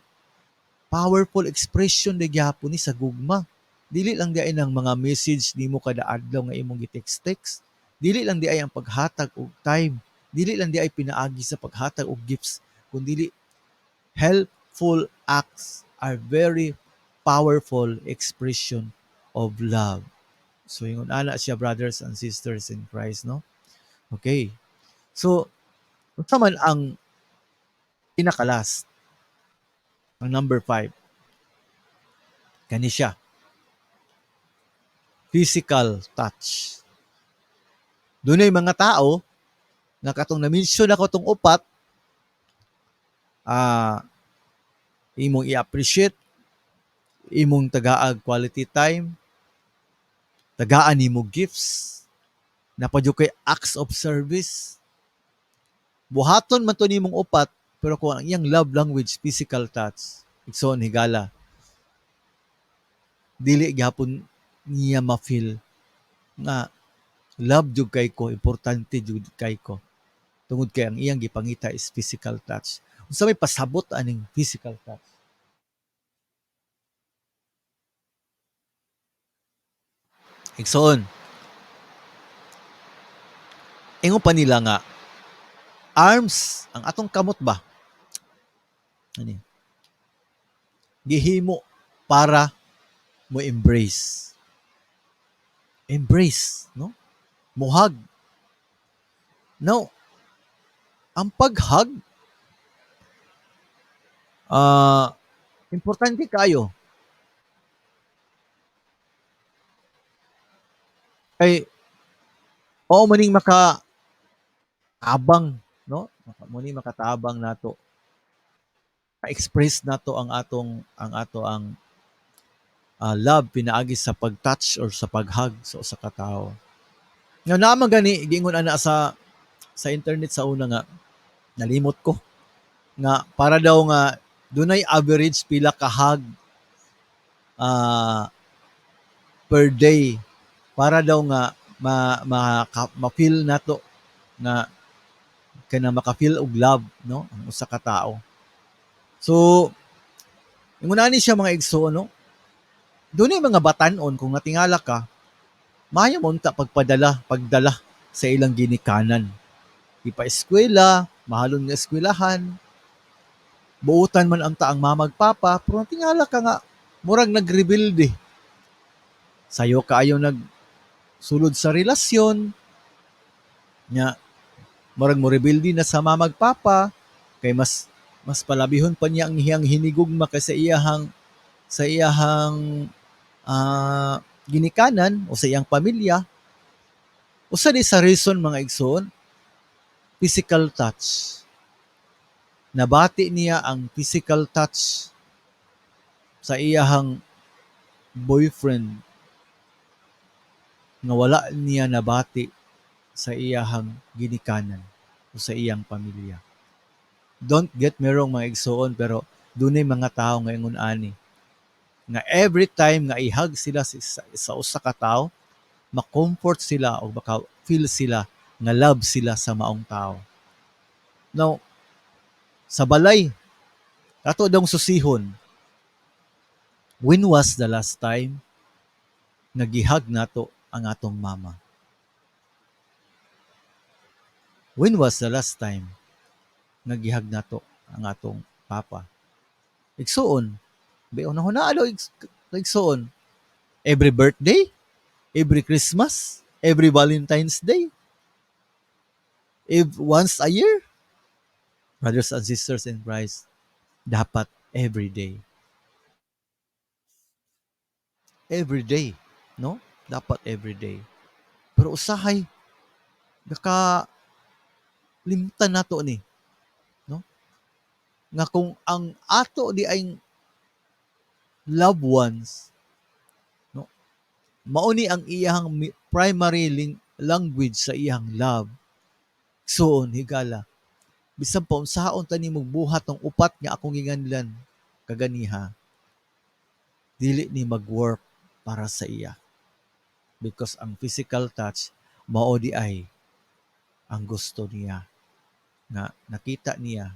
powerful expression di gyapon ni sa gugma. Dili lang di ay ng mga message nimo kada adlaw nga imong gi-text-text. Dili lang di ay ang paghatag og time. Dili lang di ay pinaagi sa paghatag og gifts, kundili helpful acts are very powerful expression of love. So ingon ana siya, brothers and sisters in Christ, no? Okay. So unsa man ang pinaka-last? Ang number 5. Kani siya. Physical touch. Dunay mga tao nga katong na-mention ako tong upat, imong i-appreciate, imong tagaag quality time, tagaan nimo gifts, napadyo kay acts of service. Buhaton man to nimong upat, pero kung ang iyang love language physical touch, igsoon, higala, dili gyapon niya ma-feel nga love jud kay ko, importante jud kay ko. Tungod kay ang iyang gipangita is physical touch. Unsa may pasabot aning physical touch? Igsoon, ingon pa nila nga arms, ang atong kamot ba? Ani? Gihimo para mo embrace. Embrace, no? Muhag. Now, ang pag-hug, importante kayo. Kay mao maning maka tabang, no? Mao ni makatabang nato. Ma-express nato ang ato ang love pinaagi sa pag-touch or sa pag-hug sa usa ka tawo. Nga naa man gani giingon ana sa internet sa una nga nalimot ko nga para daw nga dunay average pila ka hug per day para daw nga ma-feel nato nga kanang maka-feel og love, no, ang usa ka tawo. So ingon ani siya, mga igsoon, no, dunay mga batan-on, kung natingala ka, maayo mo unta pagpadala pagdala sa ilang ginikanan, ipa-eskwela, mahalon nga eskwelahan, buotan man unta ang mama ug papa, pero natingala ka nga murag nagrebelde. Sayo kaayo nagsulod sa relasyon nya murag morebelde na sa mama ug papa kay mas palabihon pa niya ang iyang hinigugma kaysa iyahang ginikanan o sa iyang pamilya. Usa ni sa reason, mga igsoon, physical touch. Nabati niya ang physical touch sa iyahang boyfriend nga wala niya nabati sa iyahang ginikanan o sa iyang pamilya. Don't get me wrong, mga igsoon, pero dunay mga tawo nga ingon ani nga every time nga i-hug sila sa usa ka tawo, ma-comfort sila o maka-feel sila nga love sila sa maong tawo. Now, sa balay, ato dong susihon, when was the last time nga gihug nato ang atong mama? When was the last time nga gihug nato ang atong papa? Igsuon, bi hunahunaa daw, igsuon. Every birthday, every Christmas, every Valentine's Day, if once a year, brothers and sisters in Christ, dapat every day. Every day, no? Dapat every day. Pero usahay, naka limtan nato ni, no? Nga kung ang ato di ay loved ones, no? Mao ni ang iyang primary language sa iyang love. Igsuon, higala, bisan pa unsaon ta nimo buhat ng upat nga akong giganlan kaganiha, dili ni mag-work para sa iya. Because ang physical touch mao di ay ang gusto niya nga nakita niya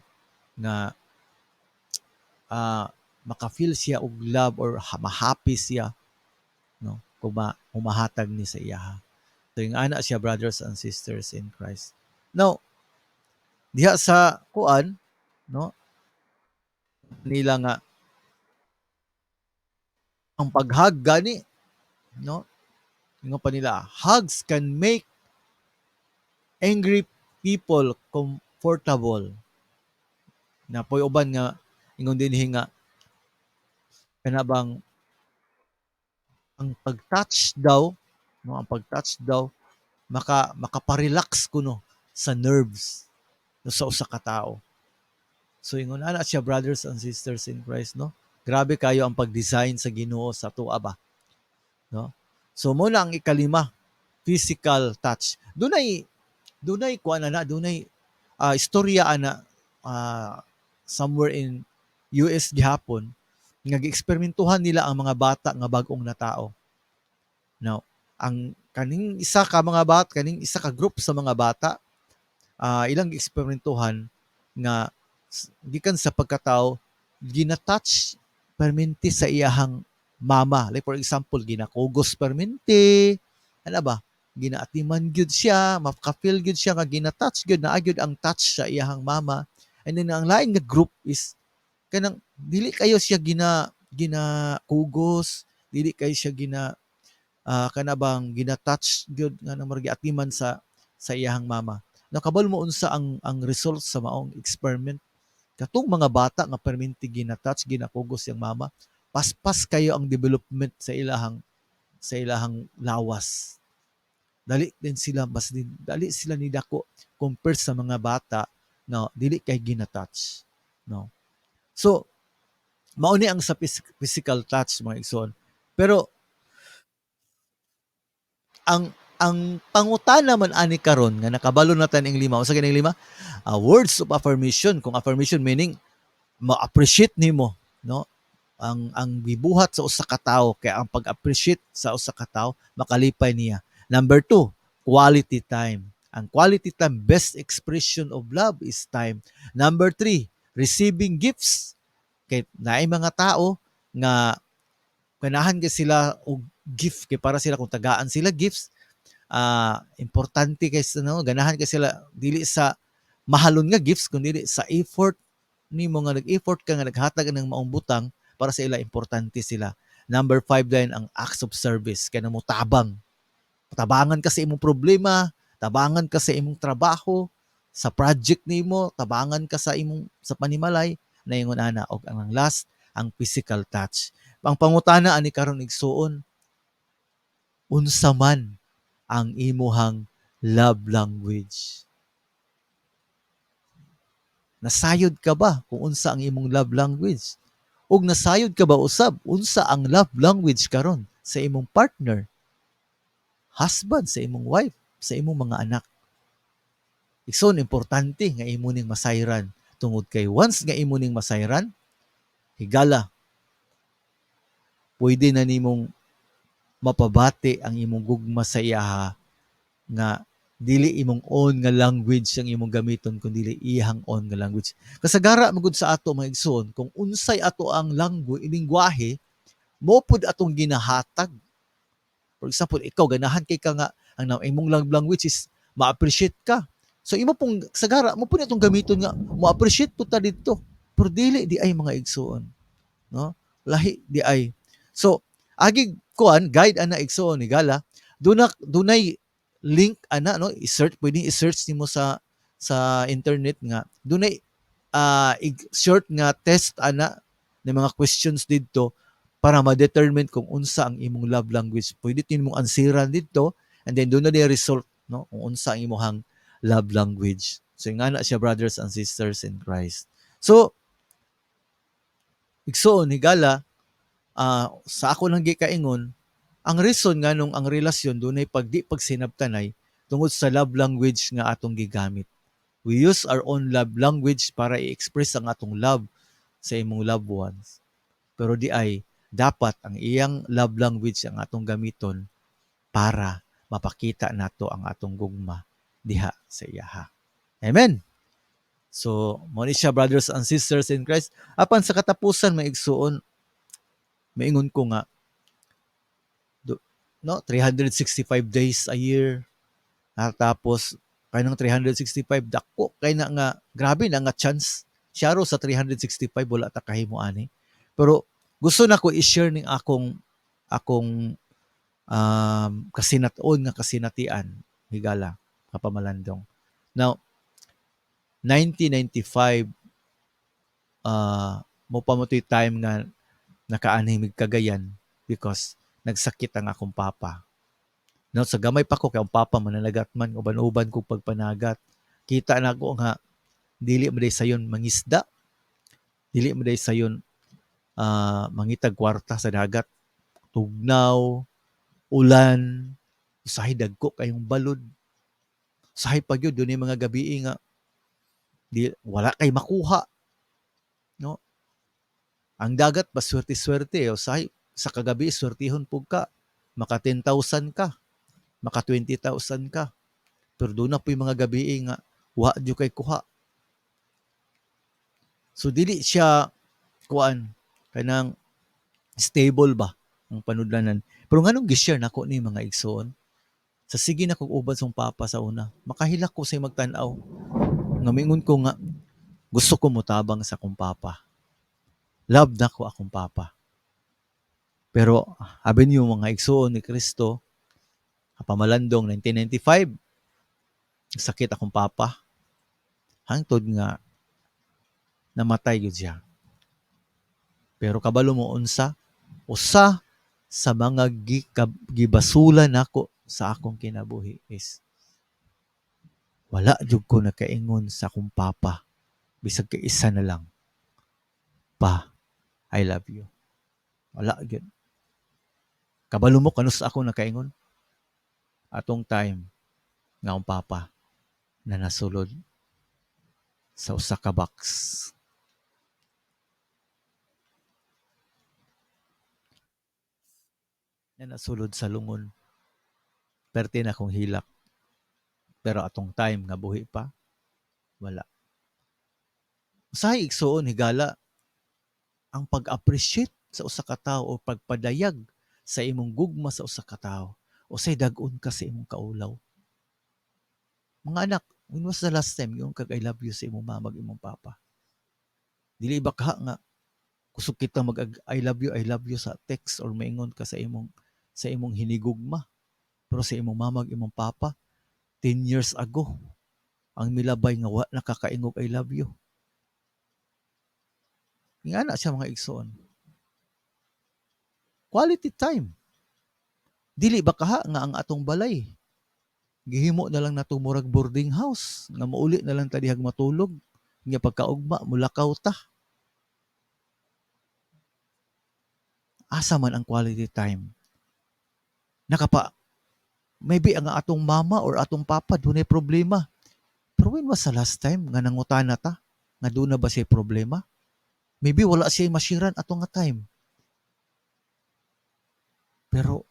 nga maka-feel siya og love or ma-happy siya, no, kung humahatag ni sa iya. So yung ana siya, brothers and sisters in Christ. Now, diha sa kuan, no, nila nga ang pag-hug gani, no, ingon pa nila, hugs can make angry people comfortable. Naa poy uban nga ingon dinhi nga kana bang ang pag-touch daw, no, ang pag-touch daw makaparelax kuno sa nerves, no, sa usa ka tawo. So ingon ana siya, brothers and sisters in Christ, no. Grabe kayo ang pag-design sa Ginoo sa atoa ba, no? So mao na ang ikalima, physical touch. Dunay kuan ana, dunay istorya ana somewhere in US gihapon nga gieksperimentuhan nila ang mga bata nga bag-ong natao. Now, ang kaning isa ka mga bata, kaning isa ka group sa mga bata, ilang gieksperimentuhan nga gikan sa pagkatao gina-touch permente sa iyahang mama. Like for example, ginakugos permente, ano ba? Ginaatiman gyud siya, maka-feel gyud siya nga gina-touch gyud, naa gyud ang touch sa iyahang mama. And then ang lain nga group is kanang dili kayo siya ginakugos, dili kayo siya gina kana bang gina-touch gyud nga nang murag giatiman sa iyahang mama. Nakabalo mo unsa ang result sa maong experiment? Katong mga bata nga permente gina-touch, ginakugos iyang mama, paspas kayo ang development sa ilahang lawas. Dali din sila, mas dali sila ni dako compare sa mga bata nga dili kay gina-touch, no? So mao ni ang sa physical touch, mga igsoon. Pero ang pangutana man ani karon nga nakabalo na ta ning lima, unsa kining lima? Words of affirmation. Kung affirmation meaning ma-appreciate nimo, no, ang gibuhat sa usa ka tawo, kay ang pag-appreciate sa usa ka tawo makalipay niya. Number 2, quality time. Ang quality time, best expression of love is time. Number 3, receiving gifts, kay naay mga tao nga ganahan kay sila og gift, kay para sila kung tagaan sila gifts, importante kay, no, ganahan kay sila dili sa mahalon nga gifts kundi sa effort nimo nga nag-effort ka nga naghatag ng maong butang para sa ila, importante sila. Number 5 din, ang acts of service, kay mo tabang, tabangan ka sa imong problema, tabangan ka sa imong trabaho, sa project nimo, tabangan ka sa imong sa panimalay, naingon ana. Og ang last, ang physical touch. Ang pangutana ani karon, igsuon, unsa man ang imuhang love language? Nasayod ka ba kung unsa ang imong love language? Ug nasayod ka ba usab unsa ang love language karon sa imong partner, husband, sa imong wife, sa imong mga anak? Igsoon, importante nga imo ning masayran tungod kay once nga imo ning masayran, higala, pwede na nimong mapabati ang imong gugma sa iyaha nga dili imong own nga language ang imong gamiton kundi iyang own nga language. Kasagara magud sa ato, mga igsoon, kung unsay ato ang language, lingwahe, mo pud atong ginahatag. For example, ikaw ganahan kay ka nga ang imong love language is ma-appreciate ka. So imo pong sagara mo pud atong gamiton nga mo-appreciate pud ta didto. Pero dili di ay, mga igsoon, no? Lahi di ay. So agi kuan guide ana, igsoon, higala, dunay link ana, no, i-search, pwedeng i-search nimo sa internet nga dunay short nga test ana ng mga questions didto para ma-determine kung unsa ang imong love language. Pwede tin mong ansiran didto and then doon na di result, no, kung unsa ang imong love language. So nga na siya, brothers and sisters in Christ. So igsoon, higala, sa ako lang gikaingon, ang reason nga nung ang relasyon dunay pagdi pagsinabtanay tungod sa love language nga atong gigamit. We use our own love language para i-express ang atong love sa imong loved ones. Pero di ay dapat ang iyang love language ang atong gamiton para mapakita nato ang atong gugma diha sa iyaha. Amen. So, mo ni siya, brothers and sisters in Christ. Apan sa katapusan, mga igsuon, maingon ko nga do, no, 365 days a year. Tapos kay nang 365, dako kay na nga, grabe na nga chance. Syaro sa 365 wala ta kahimo ani. Pero gusto na ko i-share ning akong kasinatuon nga kasinatian, higala, kapamalandong. Now, 1995, mo pa mo to'y time nga nakaanhi mig Cagayan because nagsakit ang akong papa. No, sa gamay pa ko kay ang papa mananagat man, uban-uban kog pagpanagat. Kita na ko nga dili mo day sayon mangisda. Dili mo day sayon mangitag kwarta sa dagat. Tugnaw, ulan, usahay dagko kayong balod. Usahay pa gyud dunay mga gabi nga di wala kay makuha. No? Ang dagat ba swerte-swerte, usahay sa kagabi swertihon pug ka, maka 10,000 ka, maka 20,000 ka. Pero doon na po yung mga gabi nga wa jud kay kuha. So dili siya kuan kanang stable ba ang panudlanan. Pero nganong gi-share nako ni, mga igsoon? Sa sige na kog uban sa papa sa una, makahilak ko sa magtan-aw. Nga mingon ko nga gusto ko motabang sa akong papa. Love na ko akong papa. Pero abi niyo, mga igsoon ni Kristo, kapamalandong, 1995 sakit akong papa. Hangtod nga namatay gyud siya. Pero kabalo mo unsa? Usa sa mga gibasulan nako sa akong kinabuhi is wala jud ko nakaingon sa akong papa bisag kay isa na lang, "Pa, I love you." Wala gyud. Kabalo mo kanus ako nakaingon? Atong time nga akong papa na nasulod sa usa ka box. Na nasulod sa lungon. Perte na akong hilak. Pero atong time nga buhi pa, wala. Usahay, igsuon, higala, ang pag-appreciate sa usa ka tawo o pagpadayag sa imong gugma sa usa ka tawo, usay dag-on ka sa imong kaulaw. Mga anak, when was the last time yung kag "I love you" sa imong mama ug imong papa? Dili ba ka nga kusog kita mag "I love you, I love you" sa text or maingon ka sa imong hinigugma? Pero sa imong mama ug imong papa, 10 years ago ang milabay nga wa nakakaingog "I love you." Ingana siya, mga igsoon. Quality time. Dili ba kaha nga ang atong balay gihimo na lang nato murag boarding house nga mauli na lang ta dihag matulog nga pagkaugma mulakaw ta? Asa man ang quality time? Nakapa maybe ang atong mama or atong papa dunay problema. Pero when was the last time nga nangutana ta nga duna ba siya problema? Maybe wala siya masiran ato nga time. Pero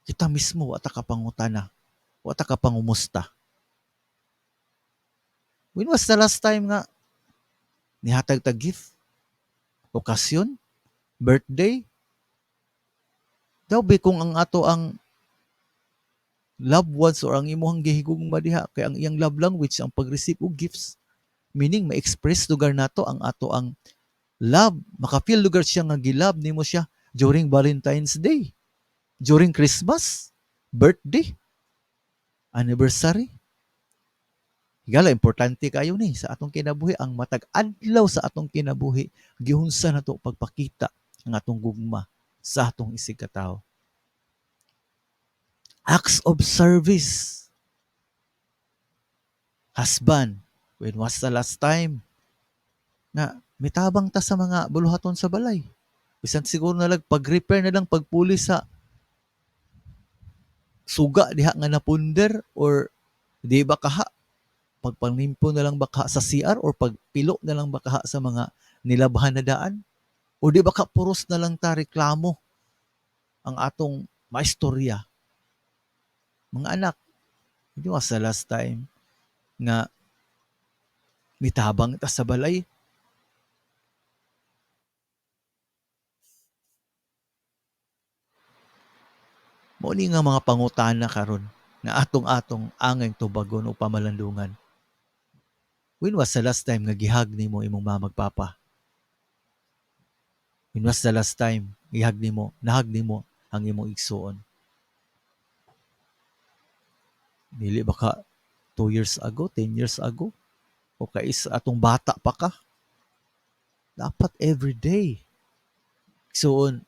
kita mismo wa ta kapangutana, wa ta kapangumusta. When was the last time nga nihatag ta gift? Okasyon? Birthday? Daw bi kung ang ato ang loved ones or ang imuhang gihigugma diha kay ang iyang love language ang pag-receive og gifts. Meaning ma-express lugar nato ang ato ang love, maka-feel lugar siya nga gilove nimo siya during Valentine's Day, during Christmas, birthday, anniversary. Higala, importante kayo ni sa atong kinabuhi. Ang matag adlaw sa atong kinabuhi, gihunsa nato pagpakita ang atong gugma sa atong isig katawo. Acts of service. Husband, when was the last time nga mitabang ta sa mga buluhaton sa balay? Bisan siguro na lang pag-repair na lang, pagpuli sa suga diha nga napunder, or di ba kaha pagpanlimpo na lang ba kaha sa CR or pagpilo na lang ba kaha sa mga nilabhan na daan, o di ba ka puros na lang ta reklamo ang atong maistorya? Mga anak, when was the last time nga mitabang ta sa balay? Mao ni nga mga pangutana karon nga atong angay tubagon o pamalandungan. When was the last time nga gihag nimo imong mama ug papa? When was the last time gihag nimo, nahag nimo ang imong igsuon? Dili ba ka 2 years ago, 10 years ago? O kais atong bata pa ka? Dapat every day. Igsuon,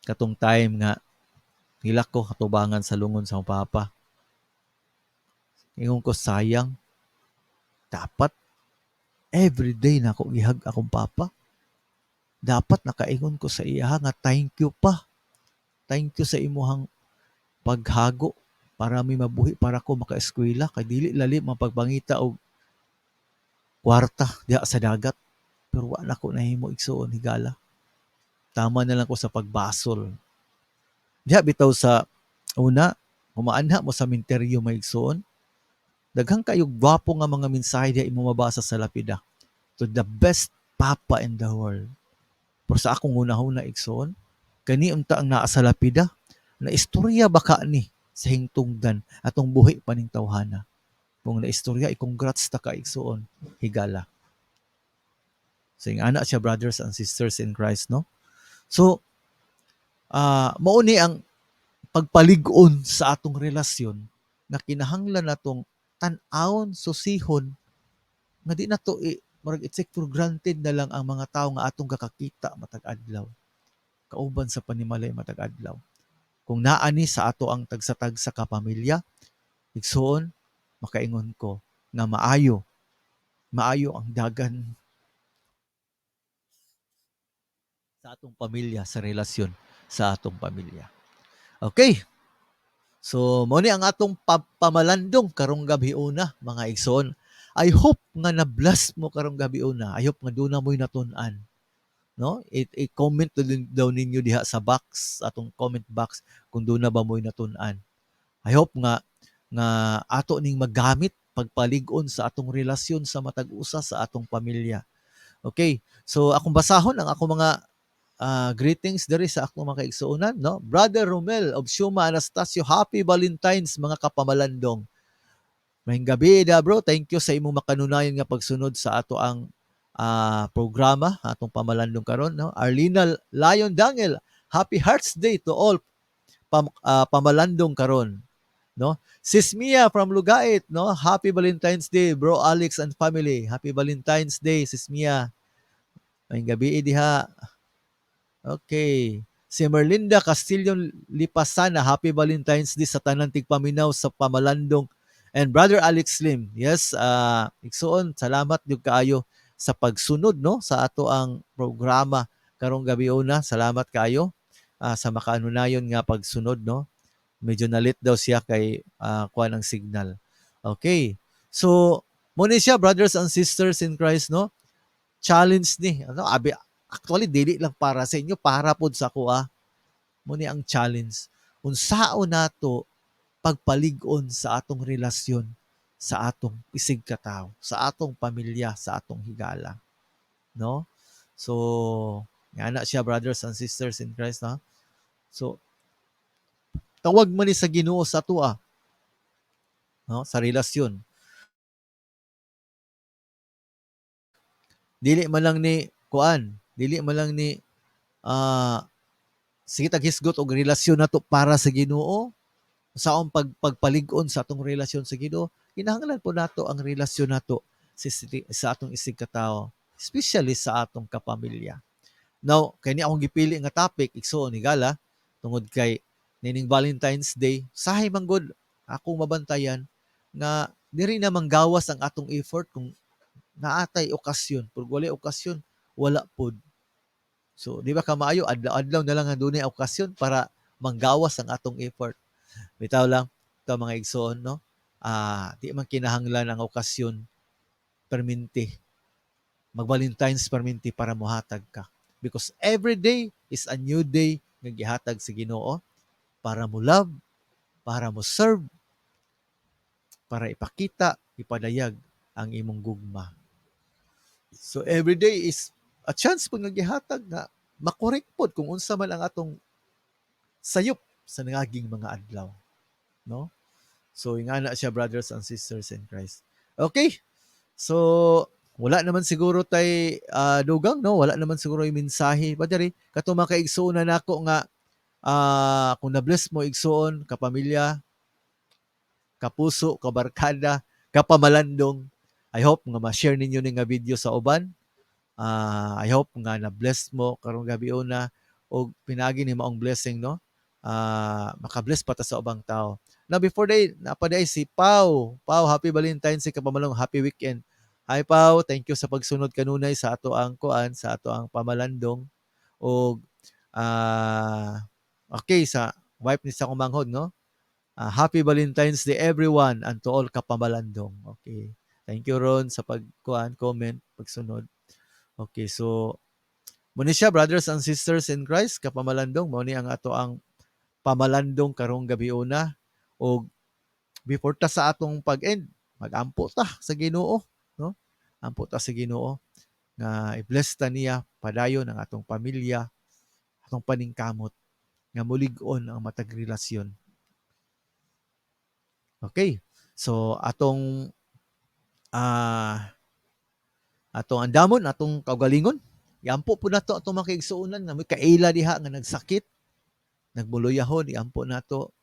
katong time nga hilak ko katubangan sa lungon sa akong papa. Ingon ko, sayang. Dapat every day na ako gihag akong papa. Dapat nakaingon ko sa iya nga thank you pa. Thank you sa imuhang paghago para mi mabuhi, para ko makaeskwela, kay dili lali mapagpangita og kwarta diha sa dagat. Pero wa na ko nahimo, igsuon, higala. Tama na lang ko sa pagbasol. Diha bitaw sa una, humaanha mo sa minteryo, mga igsuon. Daghang kayo gwapo nga mga mensahe diha imo mabasa sa lapida. "To the best papa in the world." Pero sa akong hunahuna, igsoon, kani unta ang naa sa lapida, na istorya ba ka ni sa hingtungdan atong buhi pa ning tawhana? Kung na istorya, i-congrats ta ka, igsuon, higala. So yung ana siya, brothers and sisters in Christ, no? So, mao ni ang pagpalig-on sa atong relasyon nga kinahanglan natong tan-awon, susihon, nga di nato murag i-take for granted na lang ang mga tawo nga atong gakakita matag adlaw, kauban sa panimalay matag adlaw. Kung naa ni sa ato ang tagsa-tagsa ka pamilya, igsuon, makaingon ko nga maayo, maayo ang dagan sa atong pamilya, sa relasyon sa atong pamilya. Okay. So, mao ni ang atong pamalandong karong gabi una, mga igsoon. I hope nga na-bless mo karong gabi una. I hope nga duna mo'y natun-an. No? I-comment din daw ninyo diha sa box, atong comment box, kung duna ba mo'y natun-an. I hope nga ato ning magamit pagpalig-on sa atong relasyon sa matag usa sa atong pamilya. Okay. So akong basahon ang akong mga greetings diri sa akong mga kaigsuonan, no? Brother Romel of Shuma Anastasio, happy Valentine's, mga kapamalandong. Maayong gabi da, bro. Thank you sa imong makanunayan nga pagsunod sa ato ang programa, atong pamalandong karon, no? Arlina Lion Dangel, happy Hearts Day to all pamalandong karon, no? Sis Mia from Lugait, no? Happy Valentine's Day, bro Alex and family. Happy Valentine's Day, Sis Mia. Maayong gabi diha. Okay. Si Merlinda Castillo Lipasana, happy Valentine's Day sa tanan tigpaminaw sa pamalandong and Brother Alex Lim. Yes, igsuon, salamat gyud kaayo sa pagsunod, no, sa ato ang programa karong gabi una. Salamat kaayo sa makaanunayon nga pagsunod, no. Medyo na-late daw siya kay kuan ang signal. Okay. So, mao ni siya, brothers and sisters in Christ, no. Challenge ni ano abi, actually dili lang para sa inyo, para pod sa ako ah. Mao ni ang challenge. Unsaon nato pagpalig-on sa atong relasyon sa atong isig katawo, sa atong pamilya, sa atong higala, no? So, nga na siya, brothers and sisters in Christ, no? So, tawag man ni sa Ginoo sa atoa, no, sa relasyon. Dili man lang ni kuan, dili man lang ni sige taghisgot og relasyon nato para sa Ginoo, saong pagpalig-on sa atong relasyon sa Ginoo, kinahanglan po nato ang relasyon nato sa atong isig katawo, especially sa atong kapamilya. Now, kay ni akong gipili nga topic, igsuon, higala, tungod kay nining Valentine's Day, sahay man gud akong mabantayan nga diri na manggawas ang atong effort kung naatay okasyon, pero walay okasyon, wala pod. So, di ba kamaayo, adlaw-adlaw na lang ang dunay okasyon para manggawas ang atong effort. Bitaw lang, ito mga igsoon, no? Di man kinahanglan ang okasyon perminti. Mag-Valentine's perminti para mohatag ka. Because every day is a new day nga gihatag sa Ginoo para mo love, para mo serve, para ipakita, ipadayag ang imong gugma. So every day is a chance pud nga gihatag nga makorek pod kung unsa man ang atong sayop sa nangaging mga adlaw, no? So ingana siya, brothers and sisters in Christ. Okay. So wala naman siguro tay dugang, no, wala naman siguro yung mensahe pa diri kato, mga kaigsuonan nako, nga kung na-bless mo, igsuon, kapamilya, kapuso, kabarkada, kapamalandong, I hope nga ma-share ninyo ni nga video sa uban. I hope nga na-bless mo karong gabi una og pinaagi ni maong blessing, no, maka-bless pa ta sa ubang tao. Now before day, napaday si Pau. Pau, happy Valentine's Day, kapamalong, happy weekend. Hi Pau, thank you sa pagsunod kanunay sa ato ang kuan, sa ato ang pamalandong og okay sa wife ni sa kumanghod, no? Happy Valentine's Day everyone and to all kapamalandong. Okay. Thank you Ron sa pagkuan, comment, pagsunod. Okay, so mao ni siya, brothers and sisters in Christ, kapamalandong, mao ni ang ato ang pamalandong karong gabi una og before ta sa atong pag-end, magampo ta sa Ginoo, no? Ampo ta sa Ginoo nga i-bless ta niya padayon ang atong pamilya, atong paningkamot nga mulig-on ang matag relasyon. Okay. So atong andamon, atong kaugalingon, iampo po nato atong mga kaigsuonan nga may kaila diha nga nagsakit, nagbuluyahon, iampo nato.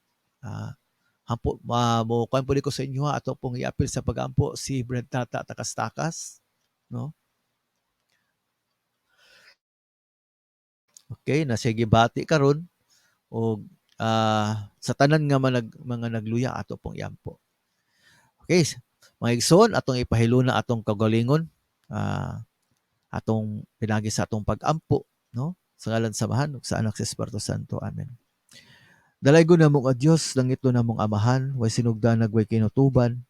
Ampo ma mo kuan po ko sa inyo ha, ato pong iapil sa pagampo si Brent Tata Takas-Takas, no? Okay, na siya gibati karon og Sa tanan nga mga nagluya ato pong iampo. Okay, mga igsoon, atong ipahiluna atong kagalingon, atong pinagi sa atong pag-ampo, no? Sa ngalan sa Amahan ug sa Anak sa Espiritu Santo. Amen. Dalaygon namo nga Dios, langitnon namong Amahan, way sinugdanag, way kinutuban.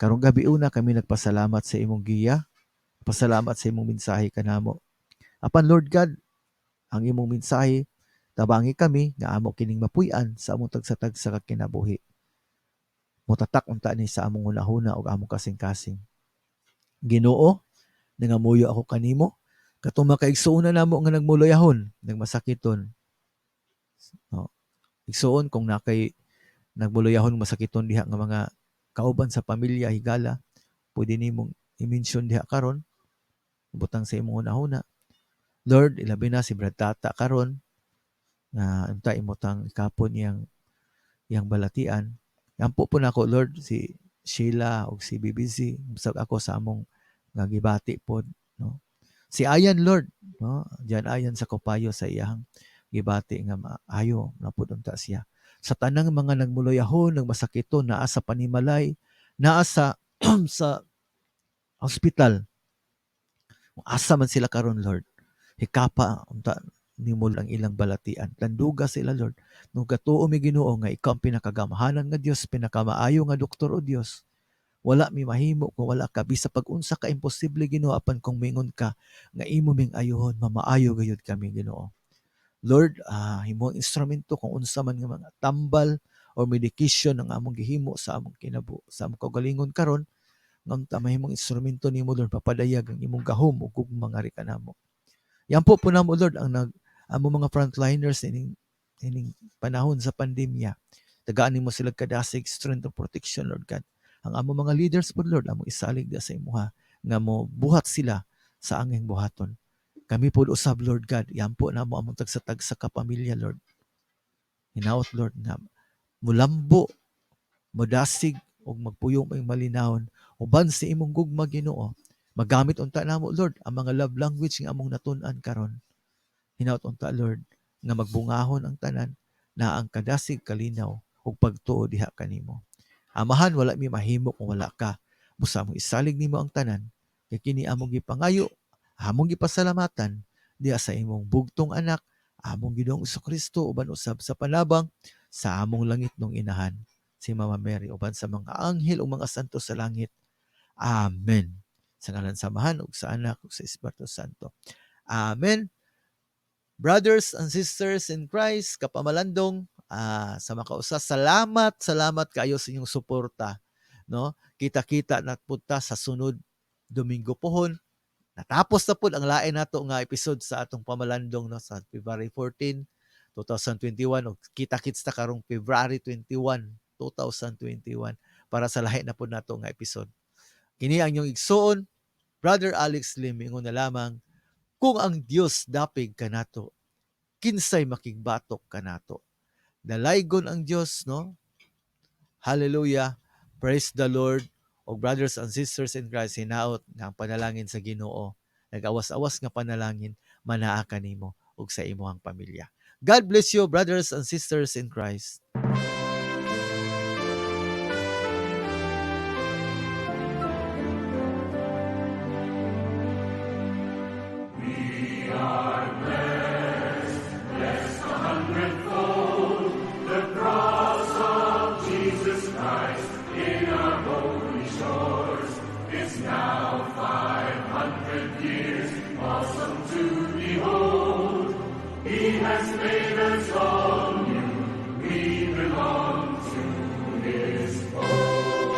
Karong gabi una kami nagpasalamat sa imong giya, pasalamat sa imong mensahe kanamo. Apan Lord God, ang imong mensahe tabangi kami nga amo kining mapuy-an sa among tagsa-tagsa ka kinabuhi. Mutatak unta ni sa among hunahuna ug among kasing-kasing. Ginoo, nangamuyo ako kanimo, katong makaigsuonan namo nga nagmuluyahon, nagmasakiton. No. Igsuon kung nakay nagmuluyahon masakiton diha nga mga kauban sa pamilya higala, pwede nimong i-mention diha karon, butang sa imong hunahuna. Lord, ilabi na si Brad Tata karon nga unta imotang ikapon iyang balatian. Ampo po nako Lord si Sheila og si BBC, bisag ako sa among nga gibati pod, no. Si Ayan Lord, no, diyan Ayan sa Kupayo sa iyang gibati nga maayo na pud unta siya. Sa tanang mga nagmuluyahon, nagmasakiton, naa sa panimalay, naa sa sa hospital. Asa man sila karon Lord, hikapa unta nimo ang ilang balatian. Tanduga sila Lord. Nung gatuo mi Ginoo nga ikaw ang pinakagamhanan nga Dios, pinakamaayo nga doktor o Dios. Wala mi mahimo kung wala ka, bisa pag-unsa ka imposible Ginoo, apan kung mingon ka nga imo ming ayuhon, mamaayo gayud kami Ginoo. Lord, himo ang instrumento kung unsa man nga mga tambal or medication ang among gihimo sa among kinabu, sa among kaugalingon karon, nga unta mahimong instrumento nimo Lord, papadayag ang imong gahom ug gugma nga kanamo. Yan po namo Lord ang among mga frontliners ining panahon sa pandemya. Tagaan nimo sila kadasig, strength and protection Lord God. Ang among mga leaders po Lord, among isalig da sa imuha nga mo buhat sila sa anging buhaton. Kami po usab Lord God, yan po namo among tagsa-tagsa ka pamilya Lord. Hinaot Lord nga mulambo, modasig ug magpuyong may malinawon uban sa imong gugma Ginoo. Magamit unta namo Lord ang mga love language nga among natun-an karon. Hinaot unta Lord nga magbungahon ang tanan na ang kadasig, kalinaw ug pagtuo diha kanimo. Amahan, wala mi mahimo kung wala ka. Busa among isalig nimo ang tanan. Kay kini among gipangayo, among gipasalamatan diha sa imong bugtong anak, among Ginoong Kristo, uban usab sa panabang sa among langit nung inahan, si Mama Mary, uban sa mga anghel ug mga santo sa langit. Amen. Sa ngalan sa Amahan ug sa Anak ug sa Espiritu Santo. Amen. Brothers and sisters in Christ, kapamalandong, sa makausa, salamat, salamat kayo sa inyong suporta, no? Kita-kita na pud ta sa sunod Domingo pohon. Natapos na pud ang lain nato nga episode sa atong pamalandong, no, sa February 14, 2021, ug kita-kits ta karong February 21, 2021 para sa lahi na pud nato nga episode. Kini ang inyong igsuon, Brother Alex Lim, ingon na lamang, kung ang Dios dapig kanato, kinsay makigbatok kanato. Dalaygon ang Dios, no? Hallelujah. Praise the Lord. O brothers and sisters in Christ, hinaot nga ang panalangin sa Ginoo, nag-awas-awas nga panalangin, manaa kanimo ug sa imong pamilya. God bless you, brothers and sisters in Christ.
We are blessed, blessed a hundredfold, the cross of Jesus Christ in our holy shores is now 500 years, awesome to behold. He has made us all new, we belong to his fold.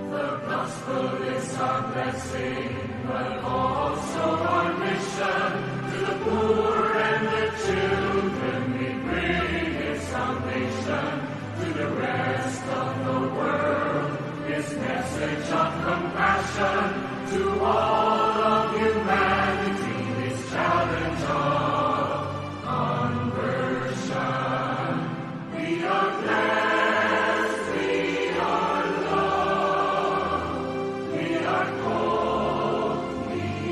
The gospel is our blessing, but also our mission. To the poor and the children we bring his salvation. To the rest of the world, his message of compassion. To all of humanity, his challenge of conversion. We are blessed, we are loved, we are called, we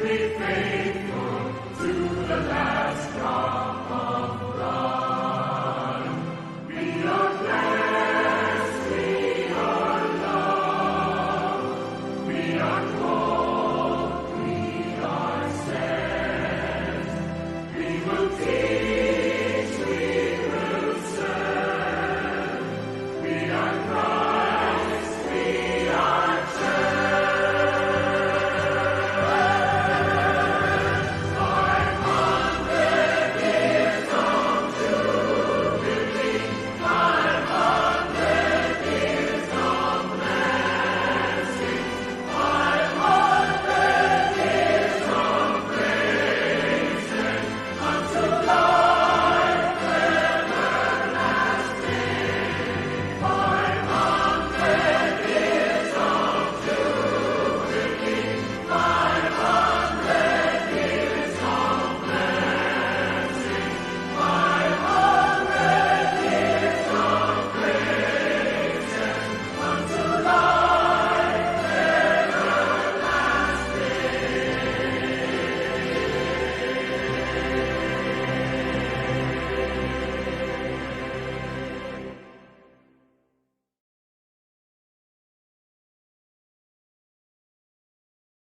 Be faithful.